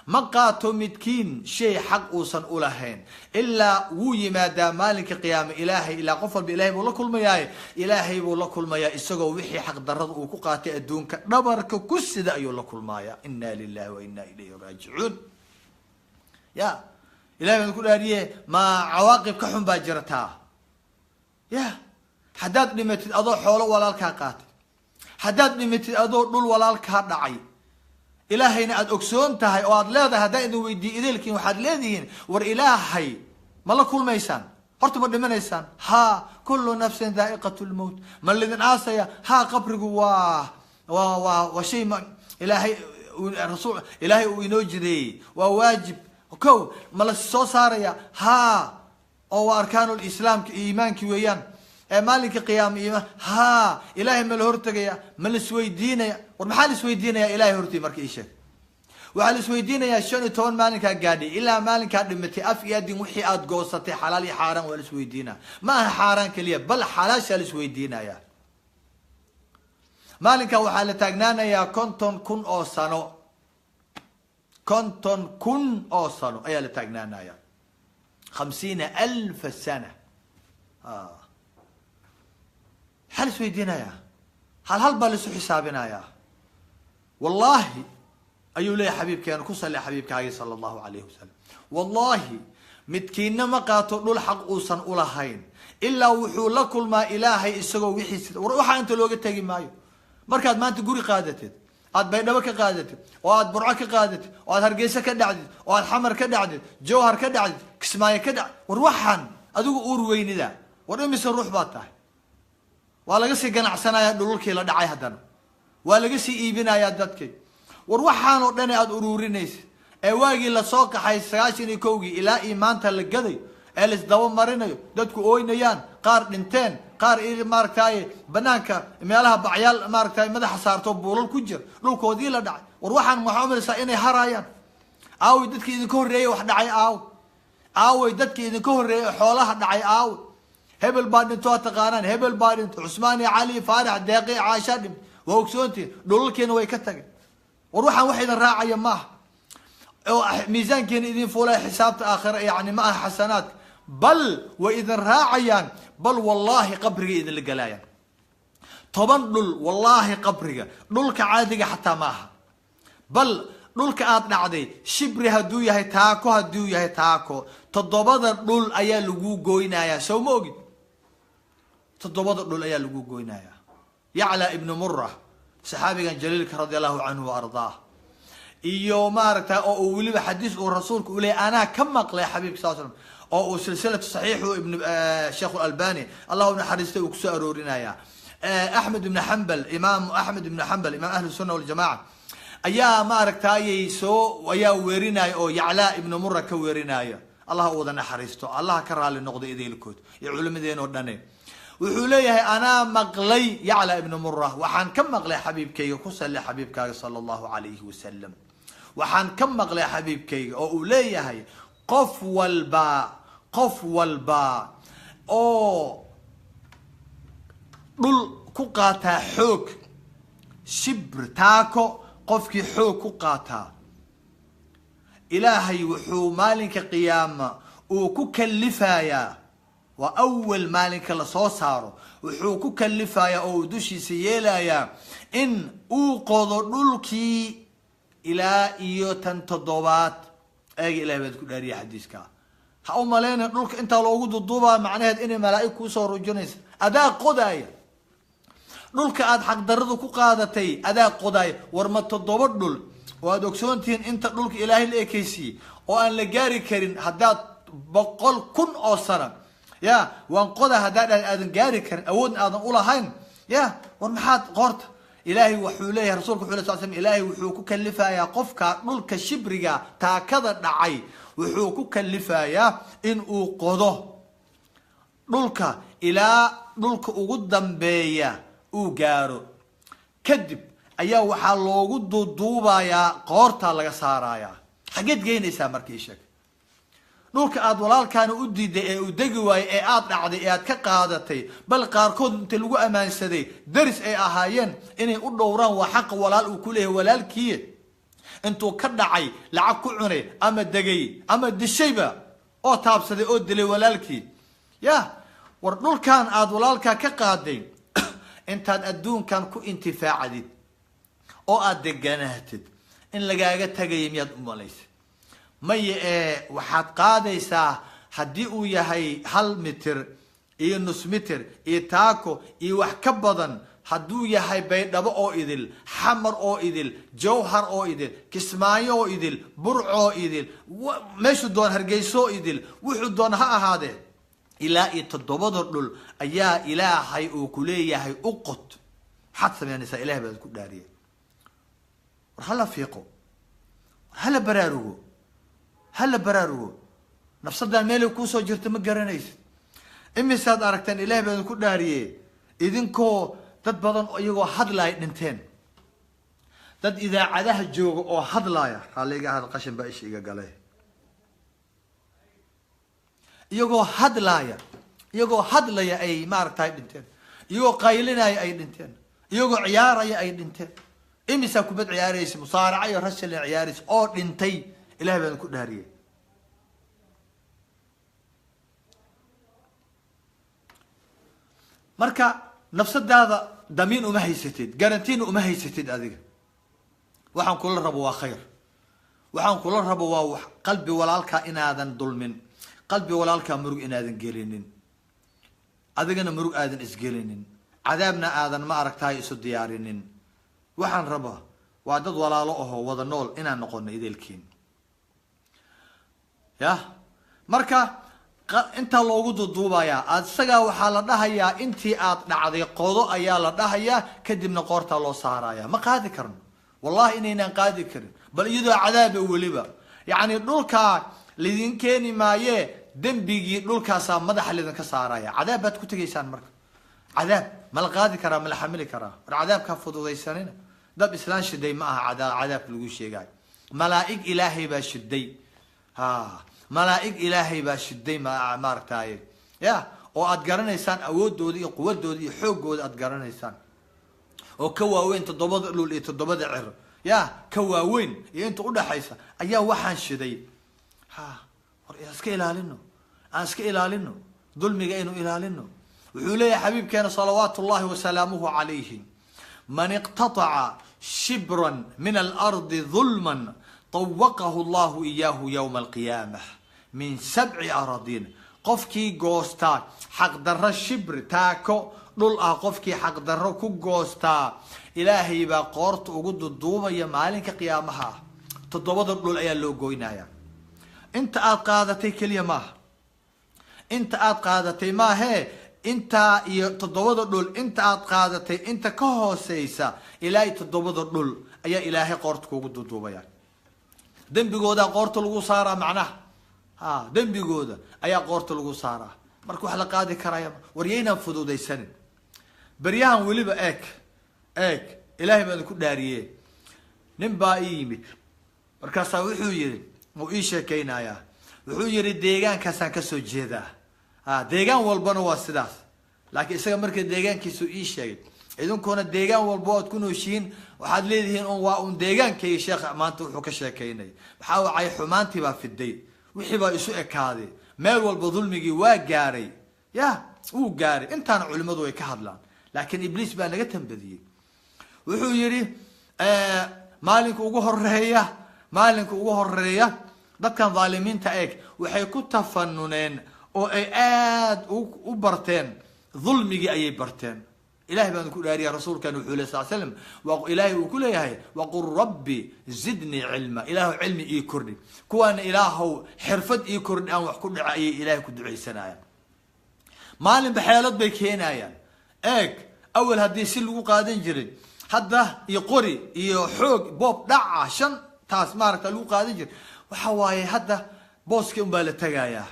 A: ma qaato midkiin shay xaq uusan ulahayn ilaa wuu yimaadaa maalinka qiyaame Ilaahay, ilaa qof walba Ilahay buu la kulmayaaye, Ilaahay buu la kulmayaa isagoo wixii xaq darrada uu ku qaatay adduunka dhabarka ku sida ayuu la kulmayaa. Ina lilahi wa ina ilayhi raajicuun. Ya Ilahay baan ku dhaariye, ma cawaaqib ka xun baa jirtaa? Ya haddaad dhimatid adoo xoolo walaalkaa qaatay, haddaad dhimatid adoo dhul walaalkaa dhacay, Ilaahayna aada ogsoon tahay oo aada leedahay, haddaan idin weydiiyo ideelkiin waxaad leedihiin, war Ilaahay ma la kulmaysaan? Horta ma dhimanaysaan? Haa, kullu nafsin daa'iqat lmowt. Ma lidin aasaya? Haa, qabrigu waa shay ma Ilaahay rasuul Ilaahay uu inoo jideeyey, waa waajib. Ko ma la soo saaraya? Haa, oo waa arkaanu lislaamka iyo iimaankii weeyaan. Ee maalinka qiyaama iimaan? Haa. Ilaahay ma la hortegaya? Ma la isweydiinaya? War maxaa la isweydiinaya Ilahay hortii? Marka ii sheeg. Waxaa la isweydiinayaa 15 maalinkaa gaadhay ilaa maalinkaa dhimatay, af iyo adin wixii aada goosatay, xalaal iyo xaaraan waa la isweydiinaya. Ma aha xaaraan keliya, bal xalaashaa la isweydiinaya. Maalinkaa waxaa la taagnaanayaa 50,000 oo sano, 50,000 oo sano ayaa la taagnaanaya, 50,000 sana. Maxaa la isweydiinayaa? Hal hal baa laisu xisaabinayaa. Wallahi ayuu leeyahay xabiibkeena, ku salli xabiibkaagi sala allahu calayhi wasalam: wallahi midkiina ma qaato dhul xaq uusan ulahayn ilaa wuxuu la kulmaa Ilaahay isagoo wixiisi. War waxaa inta looga tegi maayo. Markaad maanta guri qaadatid, aad Baydhabo ka qaadatid, oo aad Burco ka qaadatid, oo aad Hargeysa ka dhacdid, oo aad Xamar ka dhacdid, Jowhar ka dhacdid, Kismaayo ka dhac, war waxaan adigu uur weynida. War imise ruux baad tahay? Waa laga sii ganacsanayaa dhululkii la dhacay, haddana waa laga sii iibinayaa dadkii. War waxaan oo dhan aada uruurinaysa ee waagii lasoo kaxay 91-kii ilaa iyo maanta la gaday ee laisdaba marinayo, dadku ooynayaan, qaar dhinteen, qaar maaragtay banaanka meelaha bacyaal maaragtay madaxa saarto buulal ku jira, dhulkoodii la dhacay. War waxaan waxaa umalaysaa inay haraayaan. Aaway dadkii idinka horreeyey wax dhacay? Aaw, aaway dadkii idinka horreeyey xoolaha dhacay? Aaw, hebel baa dhinto, waa taqaanaan, hebel baa dhinto, Cusmaan iyo Cali, Faarax, Deeqi, Caasha dhint, waa ogsoontihin, dhulalkiina way ka tageen. War waxaan wax idin raacaya maaha oo miisaankiina idin fuulaya xisaabta aakhira, yani ma aha xasanaadka, bal way idin raacayaan, bal wallaahi qabriga idinla galaayaan. 10 dhul, wallaahi qabriga, dhulka caadiga xataa ma aha, bal dhulka aad dhacday shibri hadduu yahay, taako hadduu yahay, taako, 7da dhul ayaa lagu goynayaa. Sow ma ogid? 7da dhul ayaa lagu goynayaa. Yacla ibnu Mura, saxaabigan jaliilka radi allahu canhu wa ardaah, iyo maaragta oo uu weliba xadiis uu rasuulku u leeyay anaa ka maqlay xabiibka sal slam, oo uu silsilatu saxiixu ibn Sheikh Albani, Allah u naxariistay, uu kusoo aroorinaya. Axmed ibn Xambal, Imaam Axmed ibn Xambal, imaam ahlu sunna waljamaca, ayaa maaragtayay soo ayaa weerinaya oo Yaclaa ibnu Mura ka weerinaya. Allah u wada naxariisto, Allah ka raali noqdo idaylkood iyo culimadeen oo dhane. Wuxuu leeyahay anaa maqlay Yacla ibnu Mura, waxaan ka maqlay xabiibkayga, ku salli xabiibkaaga sala allahu calayhi wasalam, waxaan ka maqlay xabiibkayga oo uu leeyahay qof walba, qof walba oo dhul ku qaataa xoog, shibr, taako, qofkii xoog ku qaataa, Ilaahay wuxuu maalinka qiyaama uu ku kalifayaa, waa awal maalinka lasoo saaro, wuxuu ku kalifayaa oo uu dushiisa yeelayaa in uu qodo dhulkii ilaa iyo tan 7aad. Eega, Ilahay baad ku dhaariya xadiiska. Ha u malayna dhulka intaa loogu duduubaa macnaheed inay malaa'ig kuusoo rujinaysa. Adaa qodaaya dhulka aada xaqdaradu ku qaadatay, adaa qodaaya. War ma 7 dhul oo aada ogsoontihiin inta dhulka Ilaahay la ekeysiiyey oo aan la gaari karin, haddaad 100,000 oo sano ya waan qoda haddaa dha aadan gaari karin, awoodna aadan ulahayn, ya war maxaad qoorta? Ilaahay wuxuu leeyahay, rasuulka wuxuu lay sal slam, Ilaahay wuxuu ku kalifayaa qofka dhulka shibriga taakada dhacay, wuxuu ku kalifayaa in uu qodo dhulka ilaa dhulka ugu dambeeya uu gaaro. Kadib ayaa waxaa loogu duuduubayaa, qoortaa laga saarayaa. Xaggeed geynaysaa markii sheeg dhulka aada walaalkaana u diiday ee uu degi waayey ee aada dhacday ee aad ka qaadatay? Bal qaarkood inta lagu ammaansaday daris ay ahaayeen inay u dhowraan, waa xaqa walaal uu ku leeyahay walaalkii, intuu ka dhacay lacag ku cunay ama degay ama dishayba oo taabsaday oo dilay walaalkii. Ya war dhulkan aada walaalkaa ka qaaday intaad adduunkan ku intifaacdid oo aada deganaatid in lagaaga tagaya miyaad u malaysa? Maya, ee waxaad qaadaysaa haddii uu yahay 1 mitir iyo nus mitir iyo taako iyo wax ka badan, hadduu yahay Baydhabo oo idil, Xamar oo idil, Jawhar oo idil, Kismaayo oo idil, Burc oo idil, meeshuu doon, Hargeyso oo idil, wuxuu doon ha ahaadee, ilaa iyo 7da dhul ayaa Ilaahay uu ku leeyahay u qod. Maxaad samaynaysaa? Ilahay baad ku dhaariyay. War hala fiiqo, war hala baraarugo, hala baraarugo. Nafsadaan meelay kuusoo jirta ma garanaysid. Imisaad aragteen, Ilahay baan ku dhaariye, idinkoo dad badan iyagoo hadlaaya dhinteen, dad idaacadaha jooga oo hadlaaya, raalliga ahad, qashin baa isha iga galay, iyagoo hadlaaya, iyagoo hadlaya ay maaragtay dhinteen, iyagoo qaylinaya ay dhinteen, iyagoo ciyaaraya ay dhinteen. Imisaa kubad ciyaaraysa, musaaraca iyo rashalin ciyaaraysa oo dhintay? Ilahay baan ku dhaariyay. Marka nafsadaada damiin uma haysatid, garantiina uma haysatid. Adiga waxaan kula rabo waa khayr, waxaan kula rabo waa wax qalbi walaalkaa inaadan dulmin, qalbi walaalkaa murug inaadan gelinin, adigana murug aadan isgelinin, cadaabna aadan ma aragtaay isu diyaarinin. Waxaan rabaa waa dad walaalo ahoo wada nool inaan noqono ideelkiin. Ya marka Intaa loogu duuduubayaa isagaa waxaa la dhahayaa intii aad dhacday qodo ayaa la dhahayaa, kadibna qoortaa loo saaraya. Ma qaadi karno, wallahi inaynaan qaadi karin, bal iyadoo cadaaba weliba. Yacni dhulkaa lidin keeni maayee, dembigii dhulkaasaa madaxa lidinka saaraya, cadaab baad ku tegaysaan. Marka cadaab ma la qaadi karaa? Ma la xamili karaa? War cadaabkaa fududaysanina. Dab islaan shiday ma aha cadaabka lagu sheegayo. Malaa'ig ilaahay baa shiday, ha, malaa'ig ilaahay baa shiday, maaragtaaye ya, oo aad garanaysaan awoodooda iyo quwadooda iyo xooggooda aad garanaysaan, oo ka waaweyn toddobada dhul iyo toddobada cir, ya, ka waaweyn iyo inta udhaxaysa ayaa waxaan shiday. Ha, war iska ilaalino, aan iska ilaalino dulmiga, aynu ilaalino. Wuxuu leeyahay xabiibkeena salawaatu llahi wasalaamuhu calayhi: man iqtataca shibran min alardi dulman طawaqahu allahu iyaahu yowma alqiyaamah min sabci aradiin. Qofkii goostaa xaqdarro shibri, taako dhul ah, qofkii xaqdarro ku goostaa, ilaahay baa qoorta ugu duduubaya maalinka qiyaamaha ah, toddobada dhul ayaa loo goynaya. Inta aad qaadatay keliya maaha, inta aad qaadatay maahee, intaa iyo toddobada dhul, inta aad qaadatay inta ka hooseysa ilaa toddobada dhul ayaa ilaahay qoorta kuugu duduubaya. Dembigoodaa qoorta lagu saaraa macnaha, ha, dembigooda ayaa qoorta lagu saaraa. Marka wax la qaadi karaya, war yaynaan fududaysanin. Beryahan weliba eeg eeg, ilaahay baan ku dhaariye, nin baa ii yimid, markaasaa wuxuu yihi, uu ii sheekeynayaa, wuxuu yihi deegaankaasaan kasoo jeedaa. Ha, deegaan walbana waa sidaas, laakiin isaga marka deegaankiisu ii sheegay, idinkuna deegaan walba waad ku nooshihiin, waxaad leedihiin un waa un deegaankayga sheekha maanta wuxuu ka sheekeynay. Maxaa wacay? Xumaantii baa fiday, wixii baa isu ekaaday, meel walba dulmigii waa gaaray, ya, wuu gaaray. Intaana culimadu way ka hadlaan, laakiin ibliis baa naga tambadiyey. Wuxuu yihi maalinka ugu horeeya, maalinka ugu horeeya, dadkan dhaalimiinta eeg waxay ku tafanuneen oo ay aada u barteen dulmigii ayay barteen. Ilahay baan ku dhaariya, rasuulkan wuxuu ley sal slam, ilaahay uu ku leeyahay: waqul rabbi zidnii cilma, ilaahu cilmi ii kordhi. Kuwaana ilaahow xirfad ii kordhi aan wax ku dhaco ayay ilaahay ku ducaysanayaan. Maalinba xeelad bay keenayaan. Eeg, awal haddii si lagu qaadan jiray, hadda iyo qori iyo xoog boob dhaca shan taas maaragta lagu qaadan jiray, waxa waaye hadda booskii unbaa la tegayaa.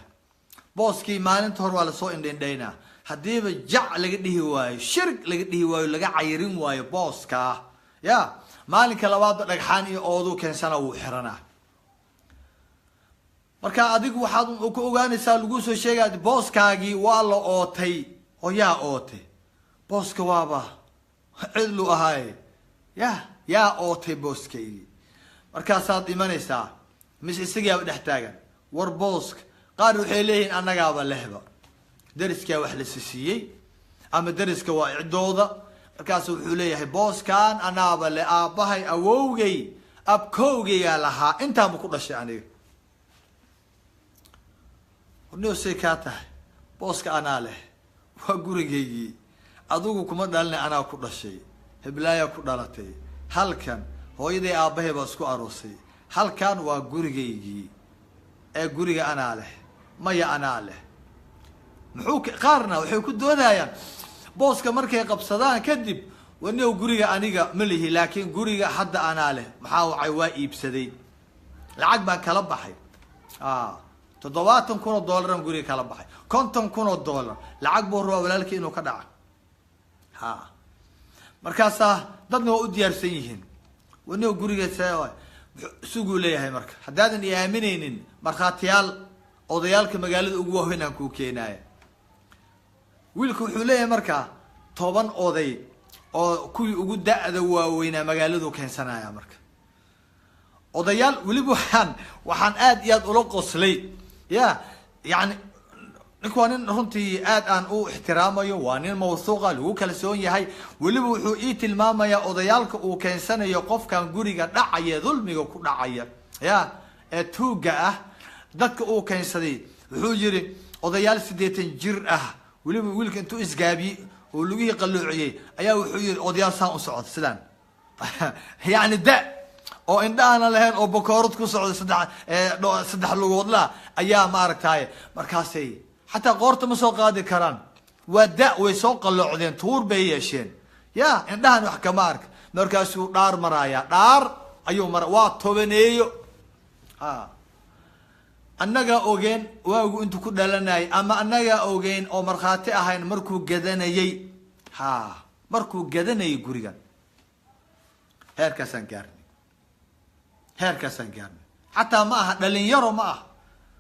A: Booskii maalinta hore waa lasoo indhindhaynaa. Haddiiba jac laga dhihi waayo, shirig laga dhihi waayo, laga cayrin waayo booskaa, ya, maalinka labaadba dhagxaan iyo ooduu keensana, wuu xiranaa. Marka adigu waxaad ku ogaanaysaa, lagu soo sheegaya booskaagii waa la ootay. Oo yaa ootay booska? Waaba cidlu ahaaye, ya, yaa ootay booskaygii? Markaasaad imanaysaa, mise isagiiaba dhex taagan. War booska, qaar waxay leeyihiin annagaaba lehba, deriskaa wax la sisiiyey ama deriska waa ciddooda. Markaasu wuxuu leeyahay booskan anaaba le, aabbahay, awowgay, abkowgaygaa lahaa, intaanba ku dhashay aniga. Warniosay kaa tahay? Booska anaa leh, waa gurigaygii, adigu kuma dhalina, anaa ku dhashay, heblaayaa ku dhalatay halkan, hooyaday aabbahay baa isku aroosay halkan, waa gurigaygii ee guriga anaa leh. Maya, anaa leh. Muxuu qaarna waxay ku doodayaan booska markay qabsadaan kadib: waniow guriga aniga ma lihi, laakiin guriga hadda anaa leh. Maxaa wacay? Waa iibsaday, lacag baan kala baxay, 70,000 oo dollaran guriga kala baxay, 50,000 oo dollar lacag buu rabaa walaalkii inuu ka dhaca. Ha, markaasaa dadna waa u diyaarsan yihiin. Waniow guriga suguu leeyahay. Marka haddaadan i aaminaynin, markhaatiyaal odayaalka magaalada ugu waaweyn aan kuu keenaaya. Wiilku wuxuu leeyahay markaa 10 oday oo kuwii ugu da-da waaweynaa magaaladu keensanaya. Marka odayaal weliba waxaan aad iyo aad ula qoslay, ya, yani ninku waa nin runtii aad aan u ixtiraamayo, waa nin mawthuuqa, lagu kalsoon yahay. Weliba wuxuu ii tilmaamayaa odayaalka uu keensanayo qofkan guriga dhacaya, dulmiga ku dhacaya, ya, ee tuugga ah, dadka uu keensaday. Wuxuu yiri odayaal 80 jir ah. Weliba wiilka intuu isgaabiyey oo lugihii qalloociyey ayaa wuxuu yiri odayaal saan u socda sidaan, yani da oo indhahana lahayn oo bakoorad ku socda, saddex lugoodla ayaa maaragtaye. Markaasay Xataa qoorta ma soo qaadi karaan, waa da way soo qalloocdeen, tuur bay yeesheen, ya indhahan wax kama arka. Markaasuu dhaar maraaya, dhaar ayuu mara, waa tobaneeyo. Ha annagaa ogeen waagu intuu ku dhalanayay, ama annagaa ogeyn oo markhaati ahayn markuu gadanayay. Ha markuu gadanayay gurigan. Heerkaasaan gaarnay, heerkaasaan gaarnay. Xataa ma aha dhalinyaro, ma aha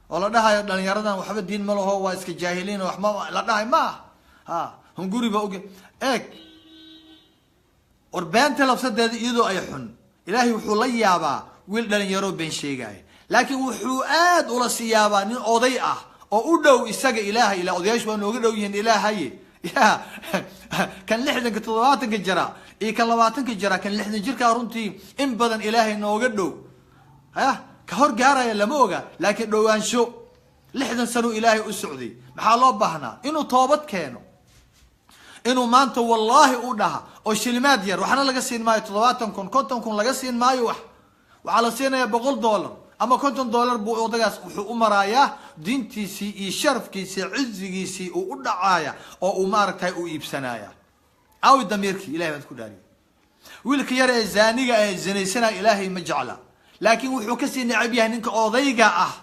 A: oo la dhahayo dhalinyaradan waxba diin ma laho, waa iska jaahiliin, wax ma la dhahay, ma aha. Ha hunguri ba oge. Eeg war beenta labsadeeda iyadoo ay xun, ilaahay wuxuu la yaabaa wiil dhalinyaro been sheegaya, laakiin wuxuu aad ula sii yaabaa nin oday ah oo u dhow isaga ilaahay. Ilaa odayaashu waa nooga dhow yihiin ilaahaye. Ya kan 60-ka 70-ka jira iyo kan 20-ka jira, kan 60 jirkaa runtii in badan ilaahay nooga dhow. Ya ka hor gaaraya lama oga, laakiin dhowaansho 60 sano ilaahay u socday. Maxaa loo baahnaa? Inuu toobad keeno, inuu maanta wallaahi u dhaha, oo shilimaad yar waxna laga siin maayo, 70,000 50,000 laga siin maayo, wax waxaa la siinayaa $100 ama $50 buu odagaas wuxuu u marayaa diintiisii iyo sharafkiisii cizigiisii uu u dhacaaya oo uu maaragtay u iibsanaya. Aawi damiirkii? Ilahay baan ku dhaariyay. Wiilka yar ee zaaniga ee zinaysanaya ilaahay ma jecla, laakiin wuxuu kasii necab yahay ninka odayga ah.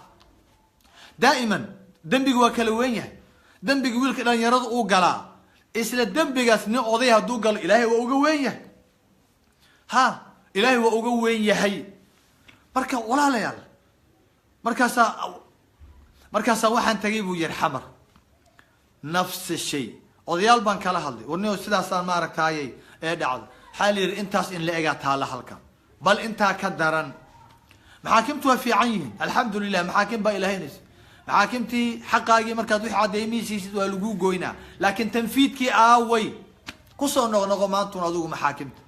A: Daa'iman dembiga waa kala weyn yahay. Dembiga wiilka dhalinyarada uu galaa, isla dembigaas nin oday hadduu galo, ilaahay waa uga weyn yahay. Ha ilaahay waa uga weyn yahay. Marka walaalayaal, markaasaa waxaan tagay buu yihi Xamar, nafsa shay odayaal baan kala hadlay, warnio sidaasaan maaragtaayay ee dhacda. Waxaa la yidhi intaas in la egaa taala halkan, bal intaa ka daran. Maxaakimtu waa fiican yihiin, alxamdulilah, maxaakim baa ilahaynaysa. Maxaakimtii xaqaagii markaad wixii cadeymihiisiisid waa lagu goynaa, laakiin tanfiidkii aaway? Kusoo noqnoqo maantun adigu maxaakimta.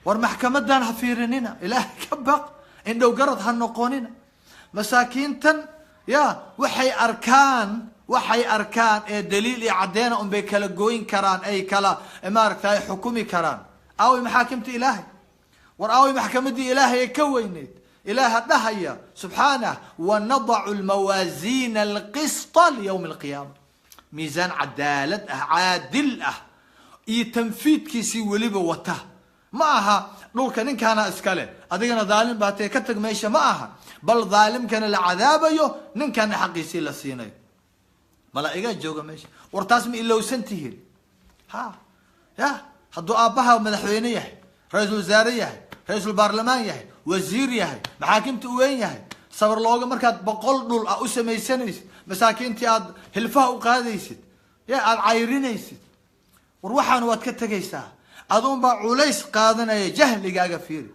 A: War maxkamadan ha fiirinina, ilaahay ka baq, indhow garad ha noqonina. Masaakiintan ya waxay arkaan, waxay arkaan ee daliil iyo caddeena unbay kala gooyn karaan, ay kala maaragtay xukumi karaan. Aaway maxaakimta ilaahay? War aaway maxkamadii ilaahay ee ka weyneyd? Ilaaha dhahaya subxaanah, wanadacu lmawaasiina alqista liyawmi alqiyaama. Miisaan cadaalad ah, caadil ah, iyo tanfiidkiisii weliba wata. Ma aha dhulka ninkaana iskale, adigana dhaalim baa tee ka tag meesha, ma aha. Bal dhaalimkana la cadaabayo, ninkana xaqiisii la siinayo. Malaa'igaa jooga meesha. War taas ma ilowsan tihiin? Ha ya hadduu aabbaha madaxweyne yahay, ra-iisul wasaare yahay, ra-iisul baarlamaan yahay, wasiir yahay, maxaakimta u weyn yahay, sabar looga markaad 100 dhul ah u samaysanaysid, masaakiintii aad hilfaha u qaadaysid, ya aada cayrinaysid, war waxaan waad ka tegaysaa. Aduun baa culays qaadanaya. Jahligaaga fiiri.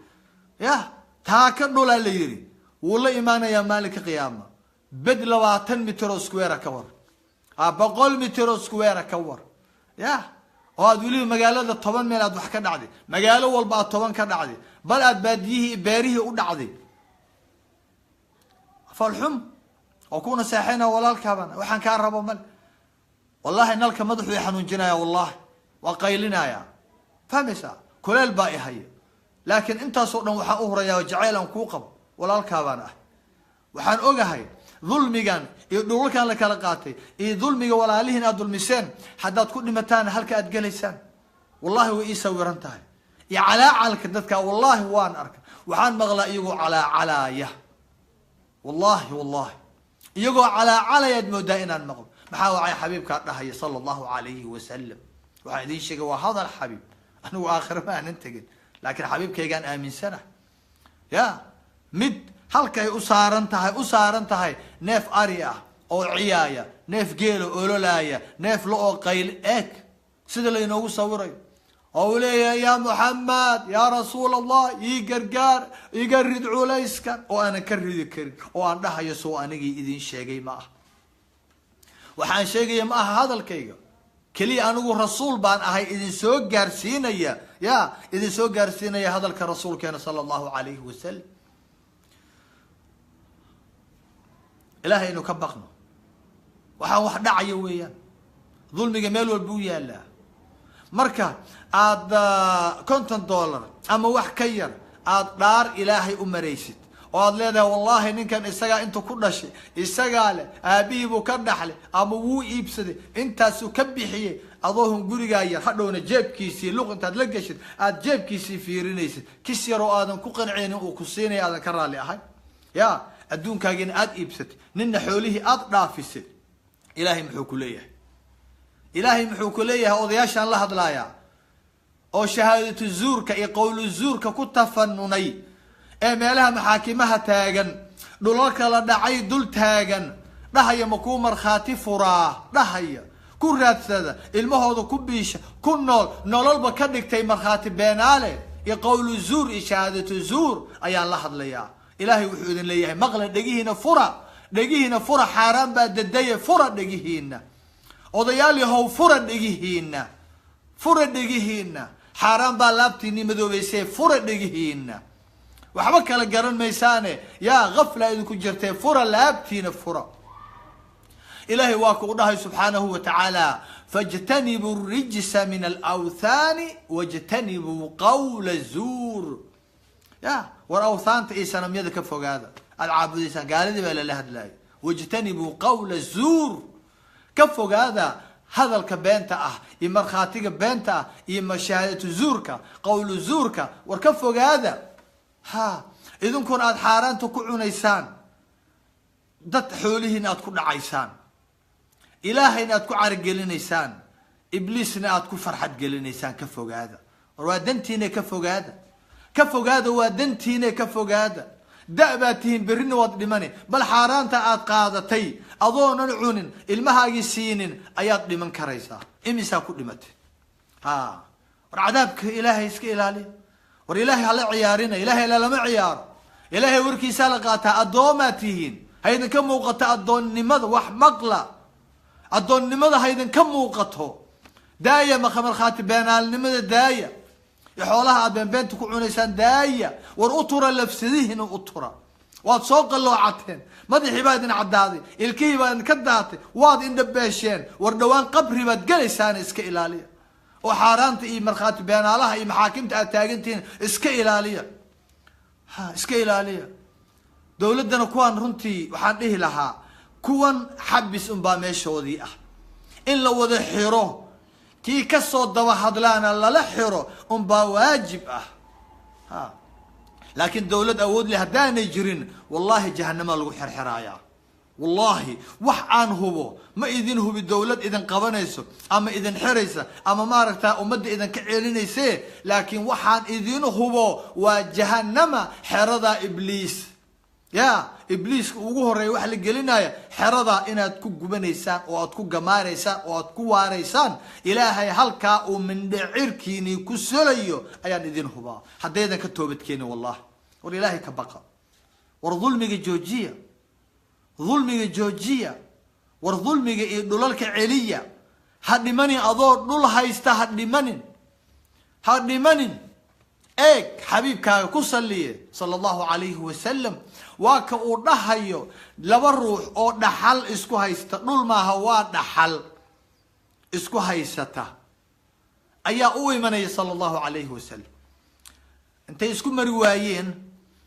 A: Ya taa ka dhulaa la yidhi wuu la imaanayaa maalinka qiyaama. Bed 20 mitro square ka war, 100 mitro square ka war, ya oo aad weliba magaalada 10 meel aad wax ka dhacday, magaalo walba aad 10 ka dhacday, bal aad baadiyihii beerihii u dhacday. Falxum oo kuna seexayna walaalkaabana, waxaan kaa rabo male. Wallahi nalka madaxuu i xanuunjinaya, wallahi waa qaylinaya, fahmaysaa? Kuleel baa i haya, laakiin intaasoo dhan waxaan u hurayaa jacayl aan kuu qabo, walaalkaabaan ah. Waxaan ogahay dulmigan iyo dhulalkan la kala qaatay iyo dulmiga walaalihiin aad dulmiseen, haddaad ku dhimataan halka aad gelaysaan. Wallahi way ii sawiran tahay iyo calaacalka dadka. Wallahi waan arka, waxaan maqlaa iyagoo calaacalaaya. Wallahi wallahi iyagoo calaacalayaad moodaa inaan maqlo. Maxaa wacay? Xabiibkaa dhahaya sala allahu alayhi wasalam. Waxaan idiin sheegay waa hadal xabiib. Anigu aakhira ma aanan tegin, laakiin xabiibkaygaan aaminsana. Ya mid halkay u saaran tahay, u saaran tahay neef ari ah oo ciyaaya, neef geelo ololaaya, neef la oo qayl, eeg sida laynoogu sawirayo, oo uu leeyahay yaa Muxamed, yaa rasuul Allah, ii gargaar, iga rid culayskan, oo aanan ka ridi karin, oo aan dhahayo soo anigii idin sheegay ma aha? Waxaan sheegaya ma aha hadalkayga keliya, anigu rasuul baan ahay idin soo gaarsiinaya, ya idin soo gaarsiinaya hadalka rasuulkeena sala allahu alayhi wasalam. Ilaahay aynu ka baqno. Waxaan wax dhacaya weeyaan, dulmiga meel walba u yaalaa. Marka aada $50 ama wax ka yar aada dhaar ilaahay u maraysid oo aad leedahay wallaahi ninkan isagaa intuu ku dhashay isagaa leh, aabihii buu ka dhaxlay ama wuu iibsaday, intaasuu ka bixiyey, adoohun gurigaa yar hadhowna jeebkiisii luq intaad la geshid aada jeebkiisii fiirinaysid, kis yaroo aadan ku qanceynin uu ku siinaya aadan ka raalli ahay, ya adduunkaagiina aada iibsatay, ninna xoolihii aada dhaafisay. Ilaahay muxuu ku leeyahay? Ilaahay muxuu ku leeyahay? Odayaashaan la hadlaayaa oo shahaadatu zuurka iyo qowlu zuurka ku tafanunay ee meelaha maxaakimaha taagan, dhulalka la dhacay dul taagan, dhahaya makuu markhaati furaa, dhahaya ku raadsada ilmahooda, ku biisha, ku nool nololba ka dhigtay markhaati beenaale iyo qowlu zuur iyo shahaadatu zuur ayaan la hadlayaa. Ilaahay wuxuu idin leeyahay maqla, dhegihiina fura, dhegihiina fura, xaaraan baa dadaya, fura dhegihiina odayaal yahow, fura dhegihiina, fura dhegihiina, xaaraan baa laabtiinii madoobeysee, fura dhegihiina, waxba kala garan maysaane, yaa gafla idinku jirtee, fura laabtiina, fura. Ilaahay waa ku u dhahay subxaanahu wa tacaala fajtanibuu rijsa min alawthaani wajtanibuu qawla zuur. Ya war awthaanta iyo sanamyada ka fogaada aada caabudaysaan, gaaladii baa lala hadlaayay. Wajtanibuu qawla zuur, ka fogaada hadalka beenta ah iyo markhaatiga beenta ah iyo mashaahadatu zuurka, qawlu zuurka, war ka fogaada. Ha idinkuna aada xaaraanta ku cunaysaan, dad xoolihiina aada ku dhacaysaan, ilaahayna aad ku caragelinaysaan, ibliisna aada ku farxad gelinaysaan, ka fogaada. War waa dantiina, ka fogaada, ka fogaada, waa dantiina, ka fogaada. Da- baad tihiin, berrina waad dhimani, bal xaaraanta aad qaadatay adoonan cunin, ilmahaagii siinin, ayaad dhiman karaysaa. Imisaa ku dhimatay? Ha war cadaabka ilaahay iska ilaaliya, war ilaahay hala ciyaarina, ilaahay lalama ciyaaro, ilaahay warkiisaa la qaataa. Addoomaad tihiin, ha idinka muuqato addoonnimada, wax maqla, addoonnimada ha idinka muuqato. Daaya markhaati beenaalnimada, daaya xoolaha aad beenbeenta ku cunaysaan, daaya. War u tura lafsadihiina, u tura. Waad soo qalloocateen, madaxii baa idin caddaaday, ilkihii baa idinka daatay, waad indhabeesheen. War dhawaan qabri baad gelaysaana, iska ilaaliya oo xaaraanta iyo markhaati beenaalaha iyo maxaakimta aad taagantihiin iska ilaaliya, ha iska ilaaliya. Dowladdana kuwaan runtii waxaan dhihi lahaa kuwan xabis unbaa meeshoodii ah, in la wada xiro, kii kasoo daba hadlaana lala xiro unbaa waajib ah. Ha laakiin dowlad awood leh haddaanay jirin, wallahi jahanama lagu xirxiraayaa. Wallahi wax aan hubo ma idin hubi dowlad idin qabanayso ama idin xiraysa ama maaragtaa ummadda idinka celinayse, laakiin waxaan idin hubo waa jahanama, xeradaa ibliis, ya ibliiska ugu horeeya waxa la gelinaya xeradaa inaad ku gubanaysaan oo aad ku gamaaraysaan oo aad ku waaraysaan. Ilaahay halkaa uu mindhicirkiinii ku solayo ayaan idin hubaa haddaydan ka toobadkeenin. Wallahi war ilaahay ka baqa, war dulmiga joojiya, dulmiga joojiya, war dulmiga iyo dhulalka celiya. Ha dhimanin adoo dhul haysta, ha dhimanin, ha dhimanin. Eeg xabiibkaaga ku saliye sala allahu calayhi wasalam, waa ka uu dhahayo laba ruux oo dhaxal isku haysta, dhul maaha waa dhaxal isku haysata, ayaa u imanaya sala allahu calayhi wasalam. Intay isku mari waayeen,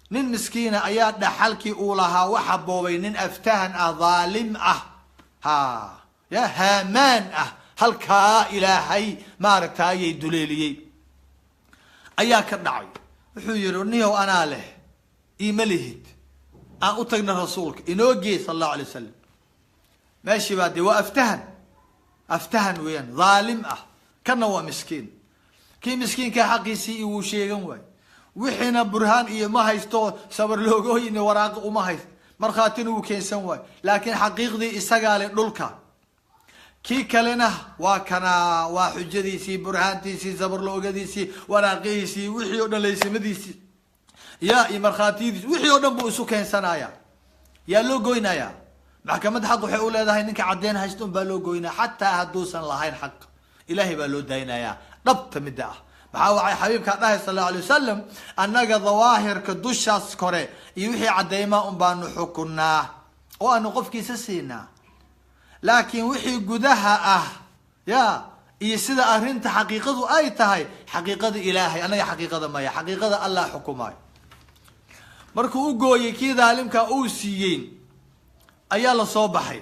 A: nin miskiina ayaa dhaxalkii uu lahaa waxa boobay nin aftahan ah, dhaalim ah, ha ya haamaan ah, halkaa ilaahay maaragtaayay duleeliyey ayaa ka dhacay. Wuxuu yihi niyow anaa leh, iima lihid, aan u tagna rasuulka inoo geey sala allahu alay wasalam. Meeshii baa dee waa aftahan, aftahan weeyaan, dhaalim ah, kana waa miskiin. Kii miskiinkaa xaqiisii wuu sheegan waay, wixiina burhaan iyo ma haysto, sabar loogooyin waraaqo uma haysto, markhaatina wuu keensan waayo, laakiin xaqiiqdii isagaa leh dhulka. Kii kalena waa kanaa, waa xujadiisii, burhaantiisii, sabarloogadiisii, waraaqihiisii, wixii o dhan, laysimadiisii ya iyo markhaatiyadiisi, wixii o dhan buu isu keensanaya. Yaa loo goynayaa? Maxkamadda xaq waxay u leedahay ninka caddeyn haysta un baa loo goynaya, xataa hadduusan lahayn xaq ilaahay baa loo daynayaa. Dhabta midda ah maxaa wacay xabiibkaa dhahay sal allahu alay wasalam, annaga dawaahirka dushaas kore iyo wixii caddeymaa un baanu xukunaa oo aanu qofkiisa siinaa, laakiin wixii gudaha ah ya iyo sida arrinta xaqiiqadu ay tahay, xaqiiqada ilaahay annaga xaqiiqada maya, xaqiiqada allah xukumaayo. Markuu u gooyey kii daalimka uu siiyey ayaa la soo baxay.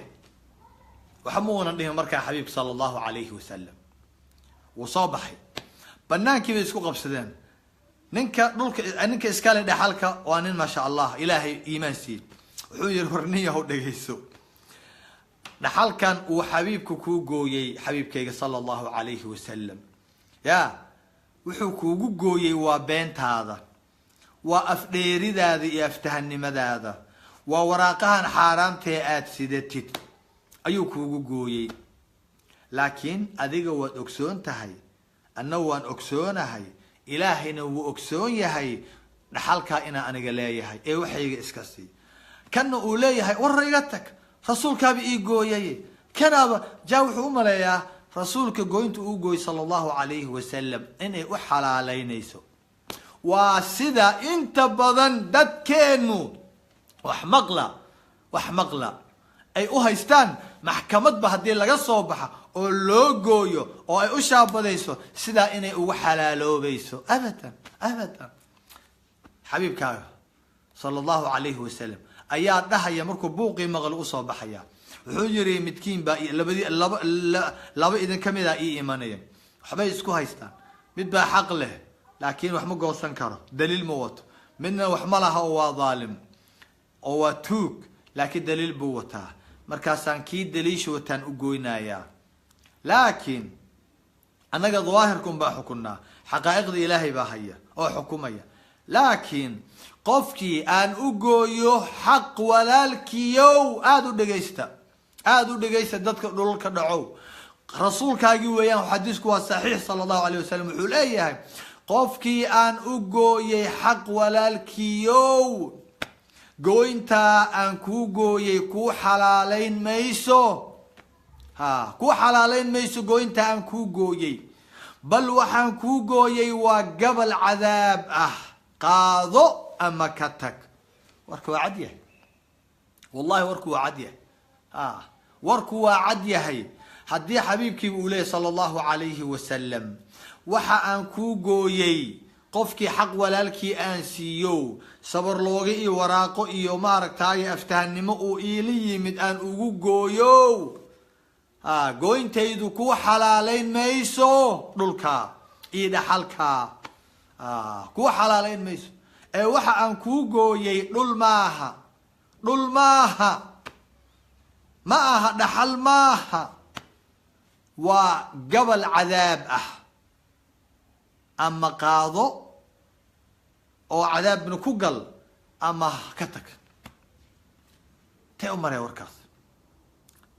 A: Waxa ma uunan dhihin markaa xabiibka sala allahu calayhi wasalam. Wuu soo baxay, banaankii bay isku qabsadeen. Ninka dhulka, ninka iskale dhexalka waa nin maasha allah ilaahay iimaan siiyey. Wuxuu yihi, war nin yahow, dhegayso, dhaxalkan uu xabiibku kuu gooyey, xabiibkayga sala allahu calayhi wasalam, ya wuxuu kuugu gooyey waa beentaada, waa afdheeridaada iyo aftahanimadaada, waa waraaqahan xaaraamtae aada sidatid ayuu kuugu gooyey. Laakiin adiga waad ogsoon tahay, anna waan ogsoonahay, ilaahayna wuu ogsoon yahay dhaxalkaa inaa aniga leeyahay, ee waxayga iska sii. Kanna uu leeyahay, warra iga tag, rasuulkaaba ii gooyay. Kanaaba jaa wuxuu u maleeyaa rasuulka gooynta uu gooyey sala allahu calayhi wasalam inay u xalaaleynayso. Waa sida inta badan dadkeenu wax maqla, wax maqla ay u haystaan. Maxkamadba haddii laga soo baxa oo loo gooyo oo ay u shaabadayso, sidaa inay ugu xalaaloobayso. Abadan, abadan. Xabiibkaaga sala allahu calayhi wasalam ayaa dhahaya, markuu buuqii maqlo usoo baxaya, wuxuu yiri, midkiin baa labadii laba laba idin kamid a ii imanaya, waxbay isku haystaan. Mid baa xaq leh laakiin wax ma goosan karo, daliil ma wato. Midna wax ma laha oo waa dhaalim oo waa tuug, laakiin daliil buu wataa. Markaasaan kii daliisha wataan u goynayaa. Laakiin annaga dawaahirkun baa xukunnaa, xaqaa'iqda ilaahay baa haya oo xukumaya. Laakiin qofkii aan u gooyo xaq walaalkiyow, aada u dhegaysta, aada u dhegaysta, dadka dhulalka dhacow, rasuulkaagii weeyaan, xadiisku waa saxiix, sala allahu alayh wasalam wuxuu leeyahay, qofkii aan u gooyay xaq walaalkiyow, gooyntaa aan kuu gooyay kuu xalaaleyn mayso. Ha kuu xalaaleyn mayso gooyntaa aan kuu gooyey, bal waxaan kuu gooyay waa gabal cadaab ah, qaado ama ka tag. Warka waa cad yahay, wallahi warku waa cad yahay. Ha, warku waa cad yahay. Haddii xabiibkiiba uu leeyahy sala allahu calayhi wasalam, waxa aan kuu gooyey qofkii xaq walaalkii aan siiyo, sabar looga iyo waraaqo iyo maaragtaaye aftahanimo uu iila yimid aan ugu gooyo, ha gooyntaydu kuu xalaaleyn mayso dhulka iyo dhaxalka, kuu xalaaleyn mayso. Ee waxa aan kuu gooyey dhul maaha, dhul maaha, ma aha dhaxal maaha, waa gabal cadaab ah. Ama qaado oo cadaabna ku gal, ama ka tag. Tee u maraya warkaas?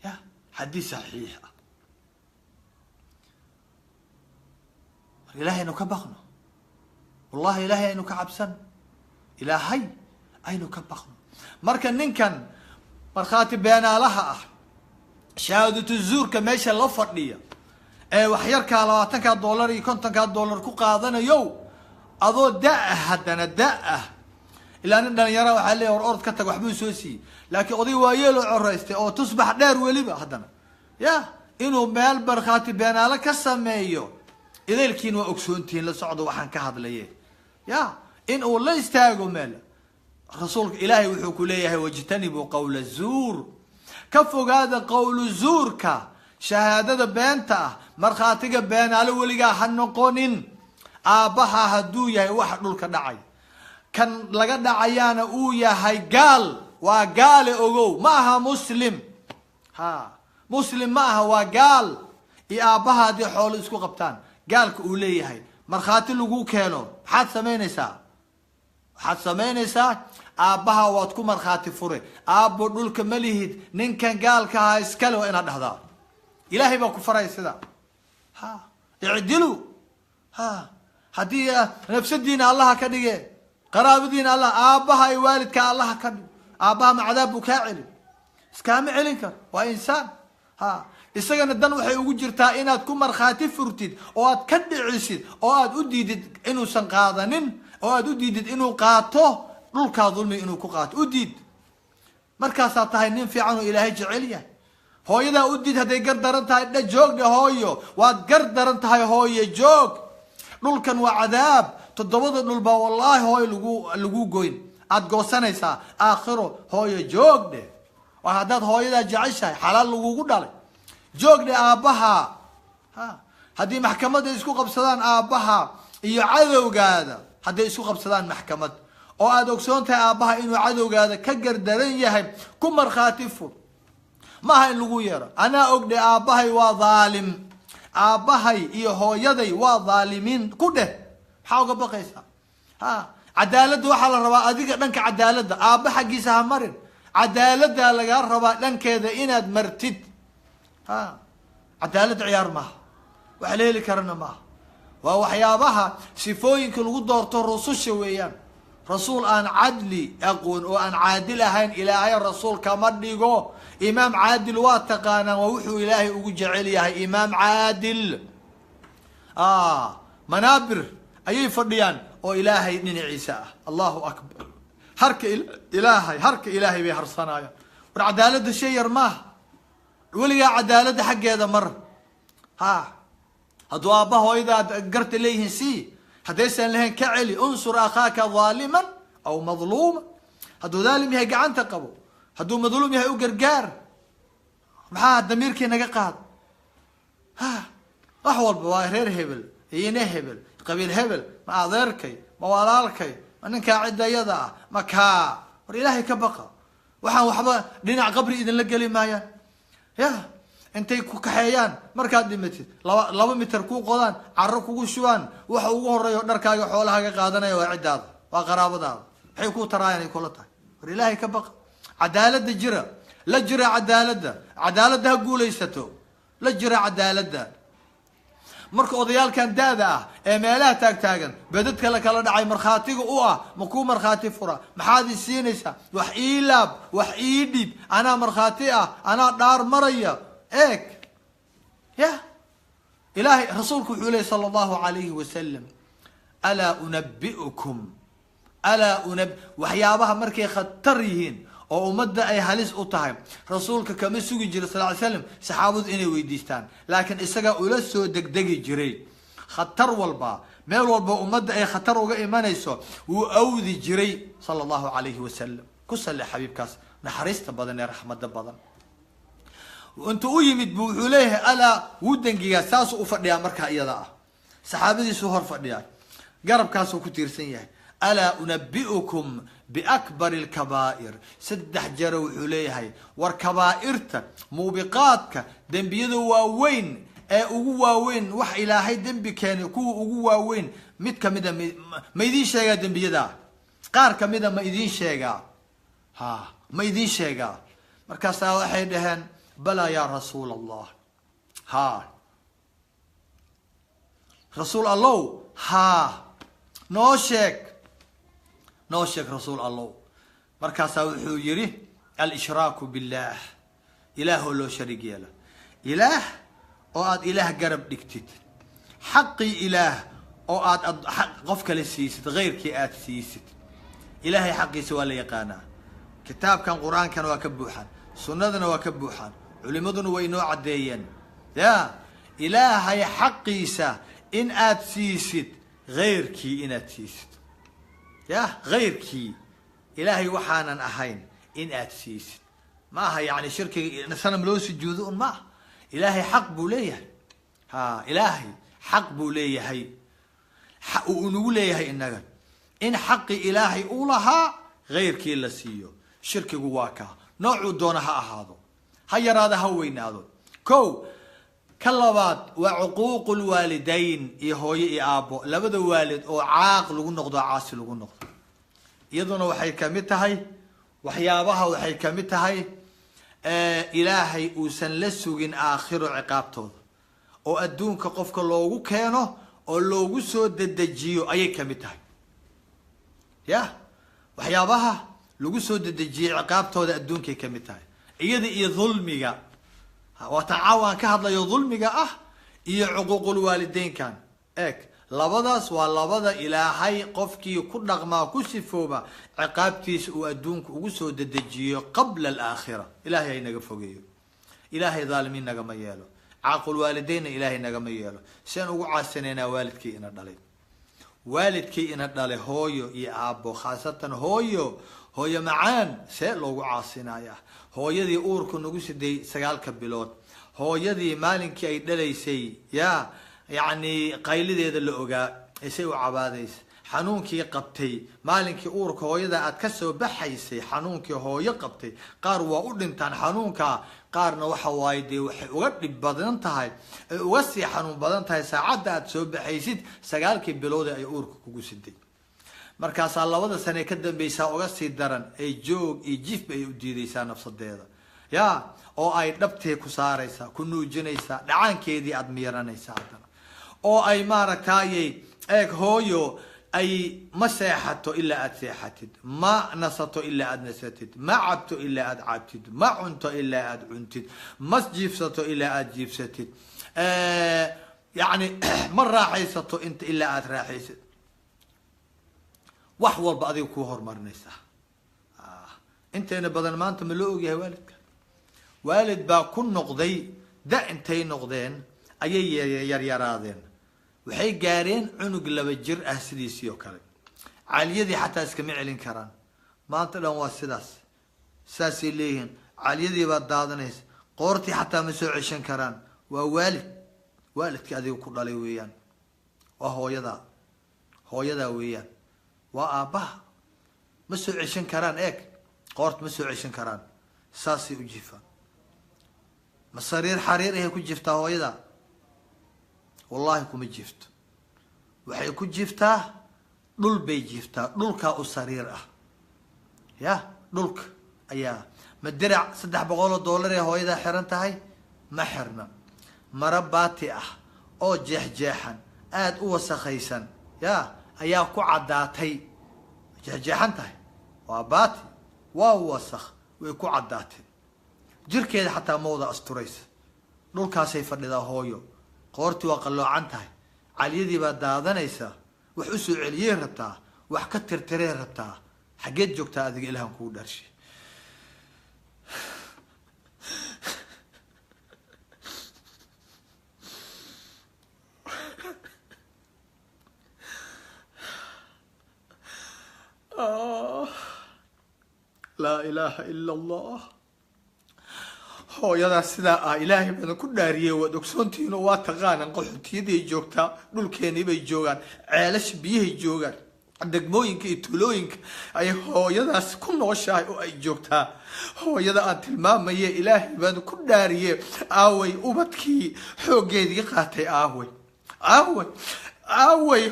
A: Ya xadiis saxiix ah. Mar ilahay aynu ka baqno, wallahi ilaahay aynu ka cabsan, ilaahay aynu ka baqno. Marka ninkan markhaati beenaalaha ah, shahaadatu zuurka meesha la fadhiya ee waxyarkaa 20-kaa dollar iyo 50-kaa dollar ku qaadanayo, adoo da-ah, haddana da-ah, ilaa nin dhalinyara waxaa leeya war orod ka tag, waxbuu soo siiyey. Laakiin oday waayeeloo coraystay oo tusbax dheer weliba haddana ya inuu meel markhaati beenaalo ka sameeyo, idaylkiin waa ogsoontihiin, la socdo waxaan ka hadlaye, ya in uu la istaago meel. Rasuulka ilaahay wuxuu ku leeyahay, wajtanibuu qawla zuur, ka fogaada qowlu zuurka, shahaadada beenta ah, markhaatiga beenaalo weligaa ha noqonin. Aabbaha hadduu yahay waxa dhulka dhacay, kan laga dhacayaana uu yahay gaal, waa gaale ogow, ma aha muslim. Ha muslim ma aha, waa gaal. Iyo aabbaha haddii xoolo isku qabtaan, gaalka uu leeyahay, markhaati lagu keeno, maxaad samaynaysaa? Waxaad samaynaysaa, aabbaha waad ku markhaati fure, aabbo dhulka ma lihid, ninkan gaalka ahaa iskale, waa inaad dhahdaa. Ilaahay baa ku faraya sidaa. Ha icdilu, ha haddii nafsadiina allaha ka dhige, qaraabadiina allah, aabbaha iyo waalidka allaha ka dhig. Aabbaha ma cadaab buu kaa celin? Iskaama celin karo, waa insaan. Ha isagana dan waxay ugu jirtaa inaad ku markhaati furtid oo aad ka dhicisid oo aad u diidid inuusan qaadanin, oo aad u diidid inuu qaato dhulkaa dulmi inuu ku qaato u diid. Markaasaa tahay nin fiican oo ilaahay jecel yahay. Hooyadaa u diid hadday gar daran tahay, dha joogdhe hooyo, waad gar daran tahay hooye, joog, dhulkan waa cadaab, 7da dhul baa wallaahi hooyo lagu goyn. Aada goosanaysaa aakhiro. Hooyo joog dheh, waa haddaad hooyadaa jeceshahay, xalaal lagugu dhalay, joog dheh aabbaha. Ha, haddii maxkamadda isku qabsadaan aabbaha iyo cadowgaada, hadday isku qabsadaan maxkamad oo aada ogsoon tahay aabbaha inuu cadowgaada ka gardaran yahay, ku markhaati fur. Maaha in lagu yeero anaa og dheh, aabbahay waa dhaalim, aabbahay iyo hooyaday waa dhaalimiin ku dheh. Maxaa uga baqaysaa? Ha, cadaaladda waxaa la rabaa adiga dhanka cadaaladda, aabba xaggiisa ha marin. Cadaaladdaa lagaa rabaa dhankeeda inaad martid. Ha, cadaaladda ciyaar maaha, wax la heli karana maaha. Waa waxyaabaha sifooyinka lagu doorto rususha weeyaan. Rasuul aan cadli aqoon oo aan caadil ahayn ilaahay rasuul kama dhigo. Imaam caadil waa taqaanaan, waa wuxuu ilaahay ugu jecel yahay imaam caadil. Manaabir ayay fadhiyaan oo ilaahay dhinaciisa ah. Allahu akbar. Harka ilaahay, harka ilaahay bay harsanayaan. War cadaaladda shay yar maaha, weligaa cadaaladda xaggeeda mar. Ha, hadduu aabba hooyadaad garta leeyihiin sii, haddaysan lahayn ka celi. Unsur akhaaka dhaaliman aw madluuma. Hadduu dhaalim yahay gacanta qabo, hadduu madluum yahay u gargaar. Maxaa damiirkii naga qaad? Ha, wax walba waa reer hebel, iyona hebel, qabiil hebel, ma adeerkay, ma walaalkay, ma ninkaa ciddayada ah, ma kaa. War ilaahay ka baqa. Waxaan waxba dhinac qabri idinla geli maayaan. Ya intay ku kaxeeyaan markaad dhimatid, laba mitir kuu qodaan, carro kugu shubaan, waxa ugu horeeyo dharkaaga xoolahaaga qaadanaya waa ciddaada, waa qaraabadaada. Maxay kuu taraayaan ay kula tahay? War ilaahay ka baqa. Cadaaladda jira, la jira cadaaladda, cadaaladda ha guulaysato, la jira cadaaladda. Marka odayaalkan da-da ah ee meelaha taagtaagan bedadka la kala dhacay markhaatiga u ah, ma kuu markhaati fura? Maxaad i siinaysaa? Wax ii laab, wax ii dhib, anaa markhaati ah, anaa dhaar maraya. Eeg ya ilaahay, rasuulku wuxuu lehy sala allahu alayhi wasalam, alaa unabi'ukum, alaa unab. Waxyaabaha markay khatar yihiin oo ummadda ay halis u tahay, rasuulka kama sugi jira sal ly slam saxaabadu inay weydiistaan, laakiin isagaa ula soo degdegi jiray. Khatar walba, meel walba ummadda ay khatar uga imanayso, wuu awdi jiray sala allahu alayhi wasalam. Ku salli xabiibkaas naxariista badan ee raxmadda badan. Intuu u yimid bu wuxuu leeyahay alaa, wuu dangigaa, saasuu u fadhiyaa markaa iyada ah, saxaabadiisuu hor fadhiyaa, garabkaasuu ku tiirsan yahay. Alaa unabi'ukum biakbari alkabaa'ir. 3 jero wuxuu leeyahay, war kabaa'irta, muubiqaadka, dembiyada waaweyn ee ugu waaweyn, wax ilaahay dembi keenay kuwa ugu waaweyn mid kamida ma idiin sheegaa? Dembiyadaa qaar kamida ma idiin sheegaa? Ha, ma idiin sheegaa? Markaasaa waxay dhaheen, balaa yaa rasuul allah, ha rasuul allow, ha noo sheeg, noo sheeg rasuul allow. Markaasaa wuxuu yidhi, al-ishraaku billaah, ilaah oo loo shariig yeelo, ilaah oo aada ilaah garab dhigtid, xaqii ilaah oo aad qof kale siisid, keyrkii aada siisid. Ilaahay xaqiisa waa la yaqaanaa, kitaabkan qur-aankana waa ka buuxaan, sunnadana waa ka buuxaan, culimaduna way inoo caddeeyeen. Ya ilaahay xaqiisa in aad siisid keyrkii, inaad siisid ya keyrkii, ilaahay waxaanan ahayn in aad siisid, ma aha yani shirkiga sanam loo sujuudo un ma aha. Ilaahay xaq buu leeyahay. Ha, ilaahay xaq buu leeyahay, uu inagu leeyahay inaga, in xaqi ilaahay uu lahaa keyrkii la siiyo. Shirkigu waa kaa, noocuu doona ha ahaado, ha yaraado, ha weynaado. Ko ka labaad waa cuquuqu lwaalidayn, iyo hooyo iyo aabbo, labada waalid oo caaq lagu noqdo, caasi lagu noqdo. Iyaduna waxay kamid tahay waxyaabaha, waxay kamid tahay ilaahay uusan la sugin aakhiro ciqaabtooda, oo adduunka qofka loogu keeno oo loogu soo dedejiyo ayay kamid tahay. Ya waxyaabaha lagu soo dedejiyey ciqaabtooda adduunkay kamid tahay, iyada iyo dulmiga. Waa tan caawa aan ka hadlayo, dulmiga ah iyo cuquuqul waalideynkan. Eeg, labadaas waa labada ilaahay qofkii ku dhaqmaa, ku sifooba, ciqaabtiisa uu adduunka ugu soo dedejiyo qabla alaakhira. Ilaahay hay naga fogeeyo, ilaahay dhaalimiin nagama yeelo, caaqul waalideynna ilaahay nagama yeelo. Si aan ugu caasinaynaa waalidkii ina dhalay. Waalidkii ina dhalay, hooyo iyo aabbo, khaasatan hooyo, hooyo macaan, see loogu caasinayaa? Hooyadii uurka nagu siday 9-ka bilood, hooyadii maalinkii ay dhalaysay, ya yacni qaylideeda la ogaa say u cabaadaysa, xanuunkii qabtay maalinkii uurka hooyada aad kasoo baxaysay, xanuunkii hooyo qabtay, qaar waa u dhintaan xanuunka, qaarna waxa waaye dee waxay uga dhib badan tahay, ay uga sii xanuun badan tahay saacadda aad soo baxaysid 9-kii bilood ay uurka kugu siday. Markaasaa 2-da sane ka dambeysaa uga sii daran, ay joog iyo jifba ay u diidaysaa nafsadeeda, ya oo ay dhabtee ku saaraysaa, ku nuujinaysaa, dhacaankeedii aada miiranaysaa haddana, oo ay maaragtayay eeg hooyo ay ma seexato ilaa aada seexatid, ma nasato ilaa aada nasatid, ma cabto ilaa aada cabtid, ma cunto ilaa aada cuntid, ma jiifsato ilaa aada jiifsatid, yacni ma raaxaysato inta ilaa aada raaxaysatid. Wax walba adiga kuu horumarinaysaa. Inteena badan maanta ma loo ogyahay waalidka? Waalid baa ku noqday da intay noqdeen ayay yaryaraadeen, waxay gaareen cunug 2 jir ah sidiisii oo kale, caliyadii xataa iskama celin karaan. Maanta dhan waa sidaas, saasay leeyihiin, caliyadii baa daadanaysa, qoortii xataa ma soo ceshan karaan. Waa waalid, waalidkii adiga ku dhalay weeyaan, waa hooyadaa, hooyadaa weeyaan, waa aabbaha. Ma soo ceshan karaan, eeg, qoort ma soo ceshan karaan, saasay u jiifaan. Ma sariir xariir ahay ku jiftaa hooyada? Wallahi kuma jiifto. Waxay ku jiiftaa dhul bay jiiftaa, dhulkaa u sariir ah, ya dhulka ayaa. Ma dirac $300 ee hooyadaa xiran tahay? Ma xirna. Maro baati ah oo jeexjeexan, aada u wasakhaysan, ya ayaa ku caddaatay. Jeexjeexan tahay, waa baati, waa wasakh, way ku caddaatay. Jirkeeda xataa ma wada asturaysa. Dhulkaasay fadhidaa hooyo, qoortii waa qalloocan tahay, caliyadii baa daadanaysa, wax u soo celiyey rabtaa, wax ka tirtirey rabtaa. Xaggeed joogtaa adiga? Ilahan kugu dhaarshay. Laa ilaaha ila Allah. Hooyadaas sidaa ah ilaahay badan ku dhaariyey, waad ogsoontihiin oo waa taqaanaan. Qaxootiyaday joogtaa, dhulkeenii bay joogaan, ceelasha biyahay joogaan, degmooyinka iyo tuulooyinka ay hooyadaas ku nooshahay oo ay joogtaa. Hooyada aan tilmaamaye ilaahay baan ku dhaariye, aaway ubadkii xooggeedii qaatay? Aaway, aaway, aaway?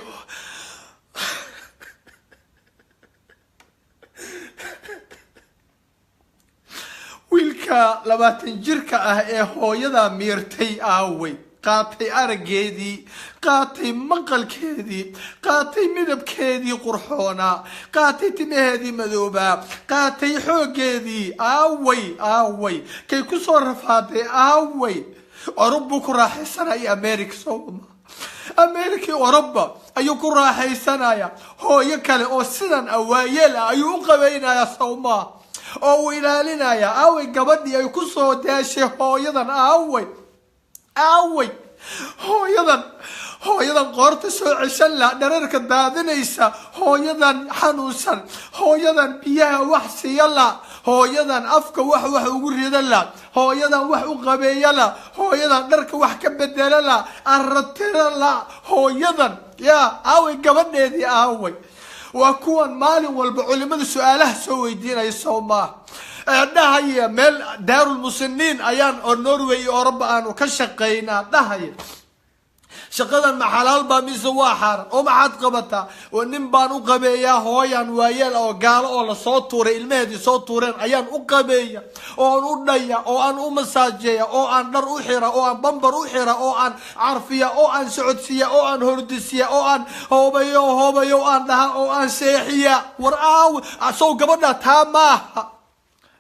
A: Wiilka 20 jirka ah ee hooyadaa miirtay aaway? Qaatay araggeedii, qaatay maqalkeedii, qaatay midabkeedii qurxoonaa, qaatay timaheedii madoobaa, qaatay xooggeedii, aaway? Aaway kay kusoo rafaaday? Aaway? Orub buu ku raaxaysanaya, America sooma, America iyo Oroba ayuu ku raaxaysanaya. Hooyo kale oo sidan awaayeel ah ayuu u qabaynayaa sawmaa, oo uu ilaalinaya. Aaway gabadhii ay kusoo daashay hooyadan? Aaway, aaway hooyadan? Hooyadan qoorta soo ceshan la, dhararka daadinaysa, hooyadan xanuunsan, hooyadan biyaha wax siiya la, hooyadan afka wax ugu rida la, hooyadan wax u qabeeya la, hooyadan dharka wax ka bedela la, arratira la, hooyadan ya aaway gabadheedii? Aaway? Waa kuwan maalin walba culimada su-aalaha soo weydiinaya soo maa, dhahaya meel daarulmusiniin ayaan oo Norway iyo Oroba aanu ka shaqaynaa, dhahaya shaqadan ma xalaal baa mise waa xaaran? Oo maxaad qabataa? Oo nin baan u qabeeyaa, hooyaan waayeel oo gaalo oo lasoo tuuray, ilmaheedii soo tuureen ayaan u qabeeya, oo aan u dhaya, oo aan u masaajeeya, oo aan dhar u xira, oo aan bambar u xira, oo aan carfiya, oo aan socodsiiya, oo aan hordisiya, oo aan hoobayo hoobayo aan dhaha, oo aan seexiya. War aaw sow gabadha taa maaha?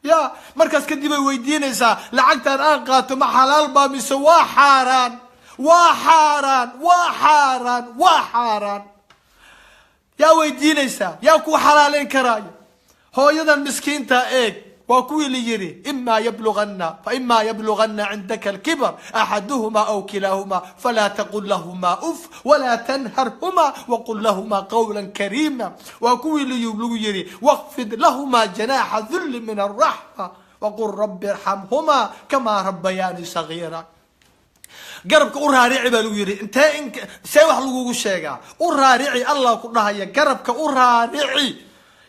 A: Ya markaas kadib ay weydiinaysaa lacagtaan aan qaato ma xalaal baa mise waa xaaraan? Waa xaaraan, waa xaaraan, waa xaaraan. Yaa weydiinaysaa? Yaa kuu xalaaleyn karaayo? Hooyadan miskiinta eeg, Waa kuwii la yidhi ima yablugana faima yablugana cindaka alkibar axaduhuma aw kilaahuma falaa taqul lahuma uf walaa tanharhuma waqul lahuma qawla kariima. Waa kuwii lagu yidhi waqfid lahuma janaaxa dulli min alraxma waqul rabbi irxamhuma kamaa rabbayaani sagiira. Garabka u raarici baa lagu yidhi. Intee in see wax lagugu sheegaa? U raarici, Allah ku dhahaya garabka u raarici,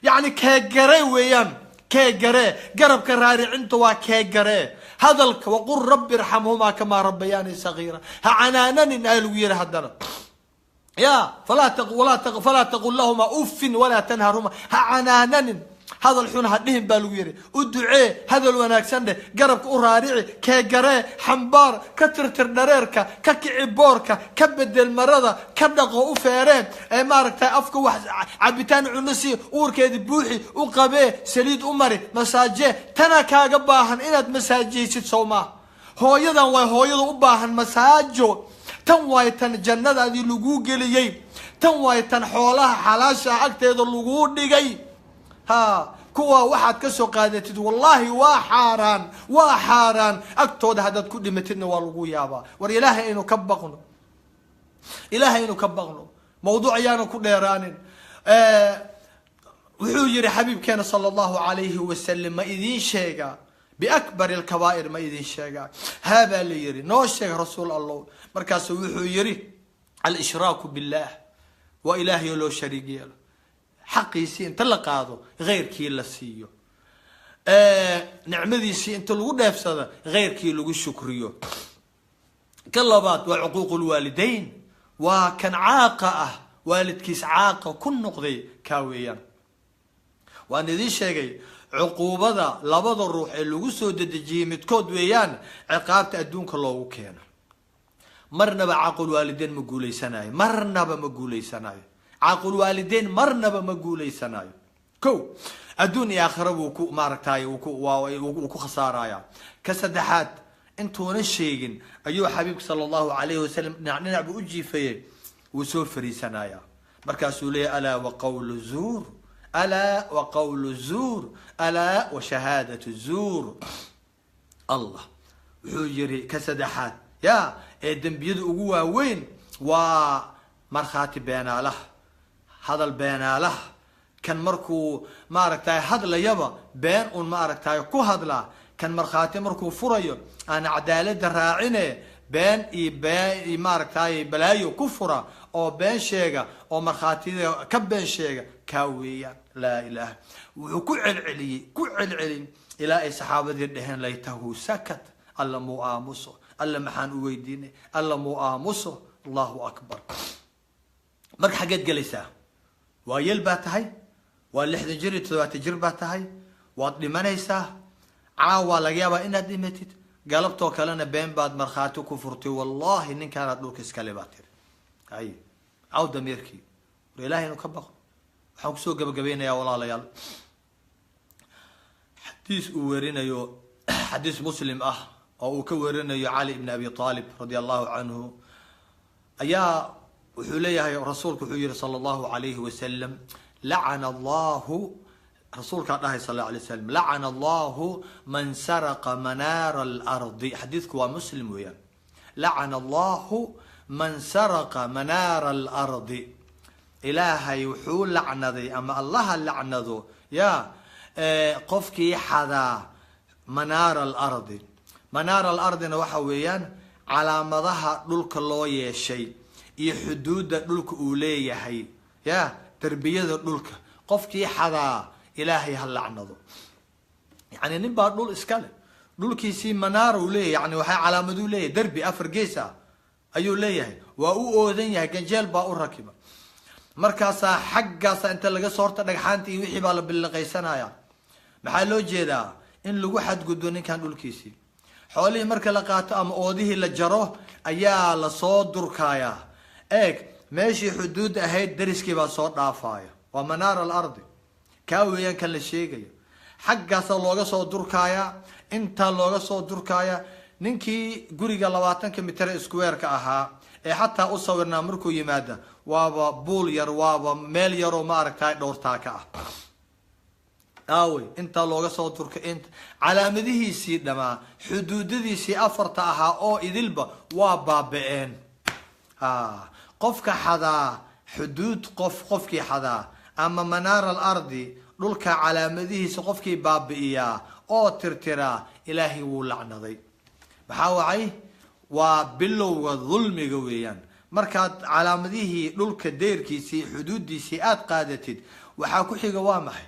A: yacni keegare weeyaan, keegare. Garabka raaricinta waa keegare. Hadalka waqul rabbi irxamhumaa kamaa rabbayaani sagiira, ha canaananin aa lagu yidhi haddana. Ya falaa taqul lahumaa uffin walaa tanharhuma, ha canaananin, hadal xun ha dhihin baa lagu yidhi. U ducee, hadal wanaagsan dheh, garabka u raarici, keegaree, xambaar, ka tirtir dhareerka, ka kici boorka, ka bedel marada, ka dhaqo, u feeree, ee maaragtay afka wax cabitaan cuno sii, uurkeedi buuxi, u qabee, saliid u mari, masaajee. Tana kaaga baahan inaad masaajeysid, sow maaha? Hooyadan waay hooyada u baahan masaajo. Tan waay tan jannadaadii laguu geliyey. Tan waay tan xoolaha xalaasha ah agteeda laguu dhigay. Ha kuwa waxaad ka soo qaadatid wallaahi waa xaaraan, waa xaaraan. Agtooda haddaad ku dhimatidna waa lagu yaabaa. War ilaahay aynu ka baqno, ilaahay aynu ka baqno. Mawduuc ayaanu ku dheeraanin. Wuxuu yihi xabiibkeena sala allahu alayhi wasalam, ma idiin sheegaa biakbari alkabaa'ir? Ma idiin sheegaa? Haa baa la yihi, noo sheeg rasuul Allah. Markaasu wuxuu yihi alishraaku billah, waa ilaahay oo loo shariig yeelo, xaqiisii inta la qaado heyrkii la siiyo, nicmadiisii inta lagu dheefsado heyrkii lagu shukriyo. Ka labaad waa cuquuqu lwaalidayn, waa kan caaqa ah, waalidkiis caaqa ku noqday, kaa weeyaan. Waan idiin sheegay cuquubada labada ruux ee lagu soo dedejiyey midkood weeyaan ciqaabta adduunka loogu keeno. Marnaba caaqulwaalideyn ma guuleysanayo, marnaba ma guuleysanayo caaqulwaalideyn, marnaba ma guuleysanayo. Ko adduun iyo aakhira buu ku maaragtay wuu ku khasaaraya. Ka saddexaad intuuna sheegin ayuu xabiibka sala allahu alayhi wasalam dhinac dhinac buu u jiifayey, wuu soo fariisanaya. Markaasuu leeyahy alaa wa qawlu zuur, alaa wa qawlu zuur, alaa wa shahaadatu zuur. Allah wuxuu yiri ka saddexaad ya ee dembiyada ugu waaweyn waa markhaati beenaalaha, hadal beenaalaha, kan markuu maaragtay hadlayaba been un maaragtay ku hadlaa, kan markhaati markuu furayo aan cadaaladda raacine been iyo been iyo maaragtay balaayo ku fura oo been sheega oo markhaatiyada ka been sheega, kaa weeyaan. Laa ilaaha. Wuxuu ku celceliyey, ku celcelin ilaa ay saxaabadii dheheen laytahu sakat, alla muu aamuso, alla maxaan u weydiinay, alla muu aamuso. Allahu akbar. Marka xaggeed gelaysaa? Waa yel baa tahay, waa 60 jir iyo 70 jir baa tahay, waad dhimanaysaa. Caawaa laga yaabaa inaad dhimatid, galabtoo kalena been baad markhaati ku furtay, wallahi ninkaanaad dhulka iskale baa tiri. Ay caw damiirkii, war ilahay inu ka baqo. Waxaan kusoo gabagabeynayaa walaalayaal xadiis uu werinayo, xadiis Muslim ah oo uu ka werinayo Cali ibn Abi Talib radia allahu canhu. Ayaa wuxuu leeyahay rasuulku wuxuu yihi sala allahu alayhi wasalam, lacana allahu, rasuulkaa dhahay sal alla alay slam, lacana allahu man saraqa manaara alardi. Xadiidku waa Muslim weeyaan. Lacana allahu man saraqa manaara alardi, ilaahay wuxuu lacnaday ama allaha lacnado ya qofkii xadaa manaara alardi. Manaara alardina waxa weeyaan calaamadaha dhulka loo yeeshay iyo xuduudda dhulka uu leeyahay, ya darbiyada dhulka qofkii xadaa ilaahay ha lacnado. Yani nin baa dhul iska leh, dhulkiisii manaara uu leeyahay, yani waxay calaamaduu leeyahay, derbi afar gees ah ayuu leeyahay, waa u oodan yahay, ganjeel baa u rakiba. Markaasaa xaggaasa inta laga soo horta dhagxaanta iyo wixii baa la billiqaysanaya. Maxaa loo jeedaa? In lagu xadgudbo ninkan dhulkiisii. Xoolihii marka la qaato ama oodihii la jaro ayaa lasoo durkayaa. Eeg meeshii xuduud ahayd dariskii baa soo dhaafaya, waa manaara alardi, kaa weeyaan kan la sheegayo. Xaggaasa looga soo durkayaa, intaa looga soo durkaaya. Ninkii guriga 20ka mitre square-ka ahaa ee xataa u sawirnaa markuu yimaada waaba buul yar, waaba meel yaroo maaragtay dhowrtaaka ah. Aawey intaa looga soo turka, inta calaamadihiisii dhamaa, xuduudadiisii afarta ahaa oo idilba waa baaba-een. Qofka xadaa xuduud, qofkii xadaa ama manaara alardi, dhulka calaamadihiisa qofkii baabi'iyaa oo tirtiraa, Ilaahay wuu lacnaday. Maxaa wacay? Waa bilowga dulmiga weeyaan. Markaad calaamadihii dhulka, deyrkiisii, xuduudiisii aada qaadatid, waxaa ku xiga waa maxay?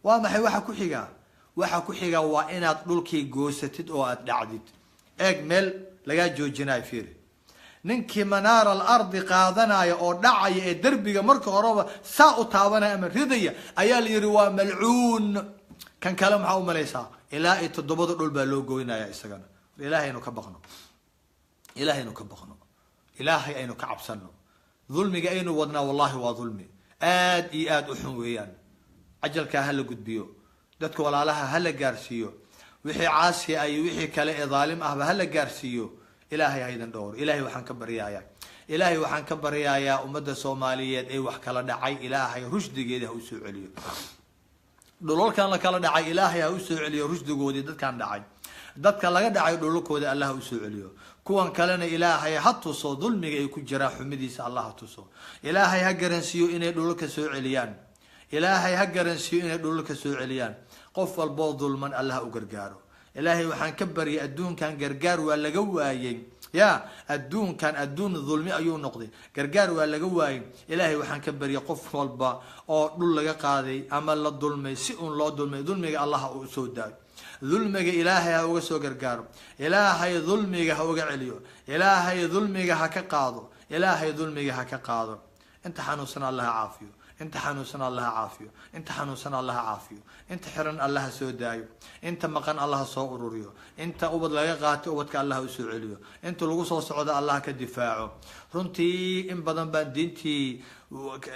A: Waa maxay waxa ku xiga? Waxa ku xiga waa inaad dhulkii goosatid oo aada dhacdid. Eeg, meel lagaa joojinayo fiiri. Ninkii manaara alardi qaadanaya oo dhacaya ee derbiga marka horeba saa u taabanaya ama ridaya ayaa la yihi waa malcuun. Kan kale maxaa u malaysaa? Ilaa iyo toddobada dhul baa loo goynaya isagana. Ilahay aynu ka baqno, Ilahay aynu ka baqno, Ilaahay aynu ka cabsano. Dulmiga aynu wadnaa wallahi waa dulmi aad iyo aada u xun weeyaan. Cajalkaa hala gudbiyo, dadka walaalaha hala gaarsiiyo, wixii caasi ah iyo wixii kale ee dhaalim ahba hala gaarsiiyo. Ilaahay haydan dhowr. Ilaahay waxaan ka baryayaa, Ilaahay waxaan ka baryayaa ummadda Soomaaliyeed ee wax kala dhacay, Ilaahay rushdigeeda ha usoo celiyo. Dhulalkan la kala dhacay Ilaahay ha usoo celiyo rushdigoodii. Dadkan dhacay, dadka laga dhacay dhulalkooda Allah ha usoo celiyo. Kuwan kalena Ilaahay ha tuso dulmiga ay ku jiraan xumidiisa, Allah ha tuso. Ilaahay ha garansiiyo inay dhulalka soo celiyaan. Ilaahay ha garansiiyo inay dhulalka soo celiyaan. Qof walboo dulman Allah u gargaaro. Ilaahay waxaan ka baryay, adduunkan gargaar waa laga waayey. Ya adduunkan adduun dulmi ayuu noqday, gargaar waa laga waayey. Ilaahay waxaan ka baryay qof walba oo dhul laga qaaday ama la dulmay, si uun loo dulmay, dulmiga Allah uu soo daayo. Dulmiga Ilaahay ha uga soo gargaaro. Ilaahay dulmiga ha uga celiyo. Ilaahay dulmiga ha ka qaado. Ilaahay dulmiga ha ka qaado. Inta xanuunsan Allah ha caafiyo. Inta xanuunsan Allah ha caafiyo. Inta xanuunsan Allah ha caafiyo. Inta xiran Allah ha soo daayo. Inta maqan Allah ha soo ururiyo. Inta ubad laga qaatay ubadka Allah ha usoo celiyo. Inta lagu soo socdo Allah ka difaaco. Runtii in badan baan diintii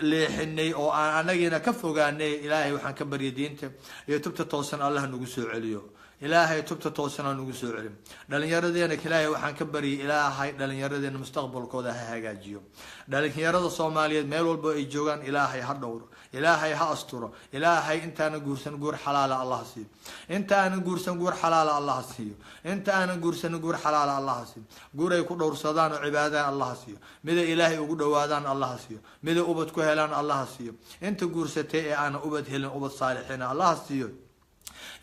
A: leexinay oo aan anagiina ka fogaanay. Ilaahay waxaan ka baryay diinta iyo tubta toosan Allah nagu soo celiyo. Ilaahay tubta toosan ha nagu soo celin. Dhalinyaradeena Ilaahay waxaan ka baryay, Ilaahay dhalinyaradeena mustaqbalkooda ha hagaajiyo. Dhalinyarada Soomaaliyeed meel walba ay joogaan Ilaahay ha dhowro, Ilaahay ha asturo. Ilaahay intaana guursan guur xalaala Allah siiyo. Inta aanan guursan guur xalaala Allah siiyo. Inta aanan guursan guur xalaala Allah siiyo. Guur ay ku dhowrsadaan oo cibaadada Allah siiyo. Mida Ilaahay ugu dhawaadaan Allah siiyo. Mida ubad ku helaan Allah siiyo. Inta guursatay ee aanan ubad helin ubad saalixiina Allah siiyo.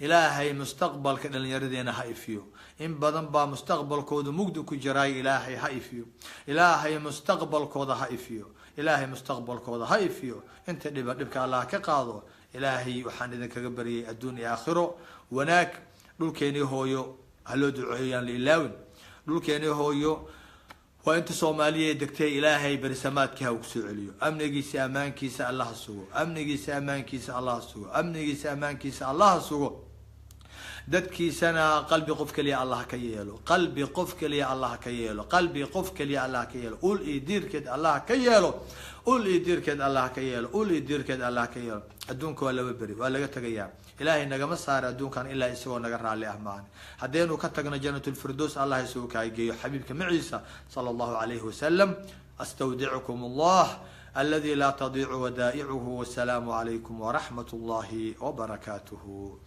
A: Ilaahay mustaqbalka dhalinyaradeena ha ifiyo. In badan baa mustaqbalkooda mugdi ku jiraay, Ilaahay ha ifiyo. Ilaahay mustaqbalkooda ha ifiyo. Ilaahay mustaqbalkooda ha ifiyo. Inta dhiba dhibka Allah ka qaado. Ilaahay waxaan idinkaga baryay adduun iyo aakhiro wanaag. Dhulkeenii hooyo ha loo duceeyo, yaan la ilaawin. Dhulkeenii hooyo waa inta Soomaaliya degtay, Ilaahay berisamaadkii ha ugu soo celiyo. Amnigiisa ammaankiisa Allah ha sugo. Amnigiisa ammaankiisa Allah ha sugo. Amnigiisa ammaankiisa Allah ha sugo. Dadkiisana qalbi qof kaliya Allah ka yeelo. Qalbi qof kaliya Allah ka yeelo. Qalbi qof kaliya Allah ka yeelo. Ul iyo diirkeed Allah ka yeelo. Ul iyo diirkeed Allah ka yeelo. Ul iyo diirkeed Allah ka yeelo. Adduunka waa laba beri, waa laga tagayaa. Ilaahay nagama saara adduunkan ilaa isagoo naga raalli ah maane. Haddaynu ka tagno Janatulfirdows Allah isugu kaageeyo xabiibka maciisa sala Allahu calayhi wasalam. Astawdicukum Allah aladi laa tadiicu wadaa'icuhu. Wasalaamu calaykum waraxmat Allahi wabarakaatuhu.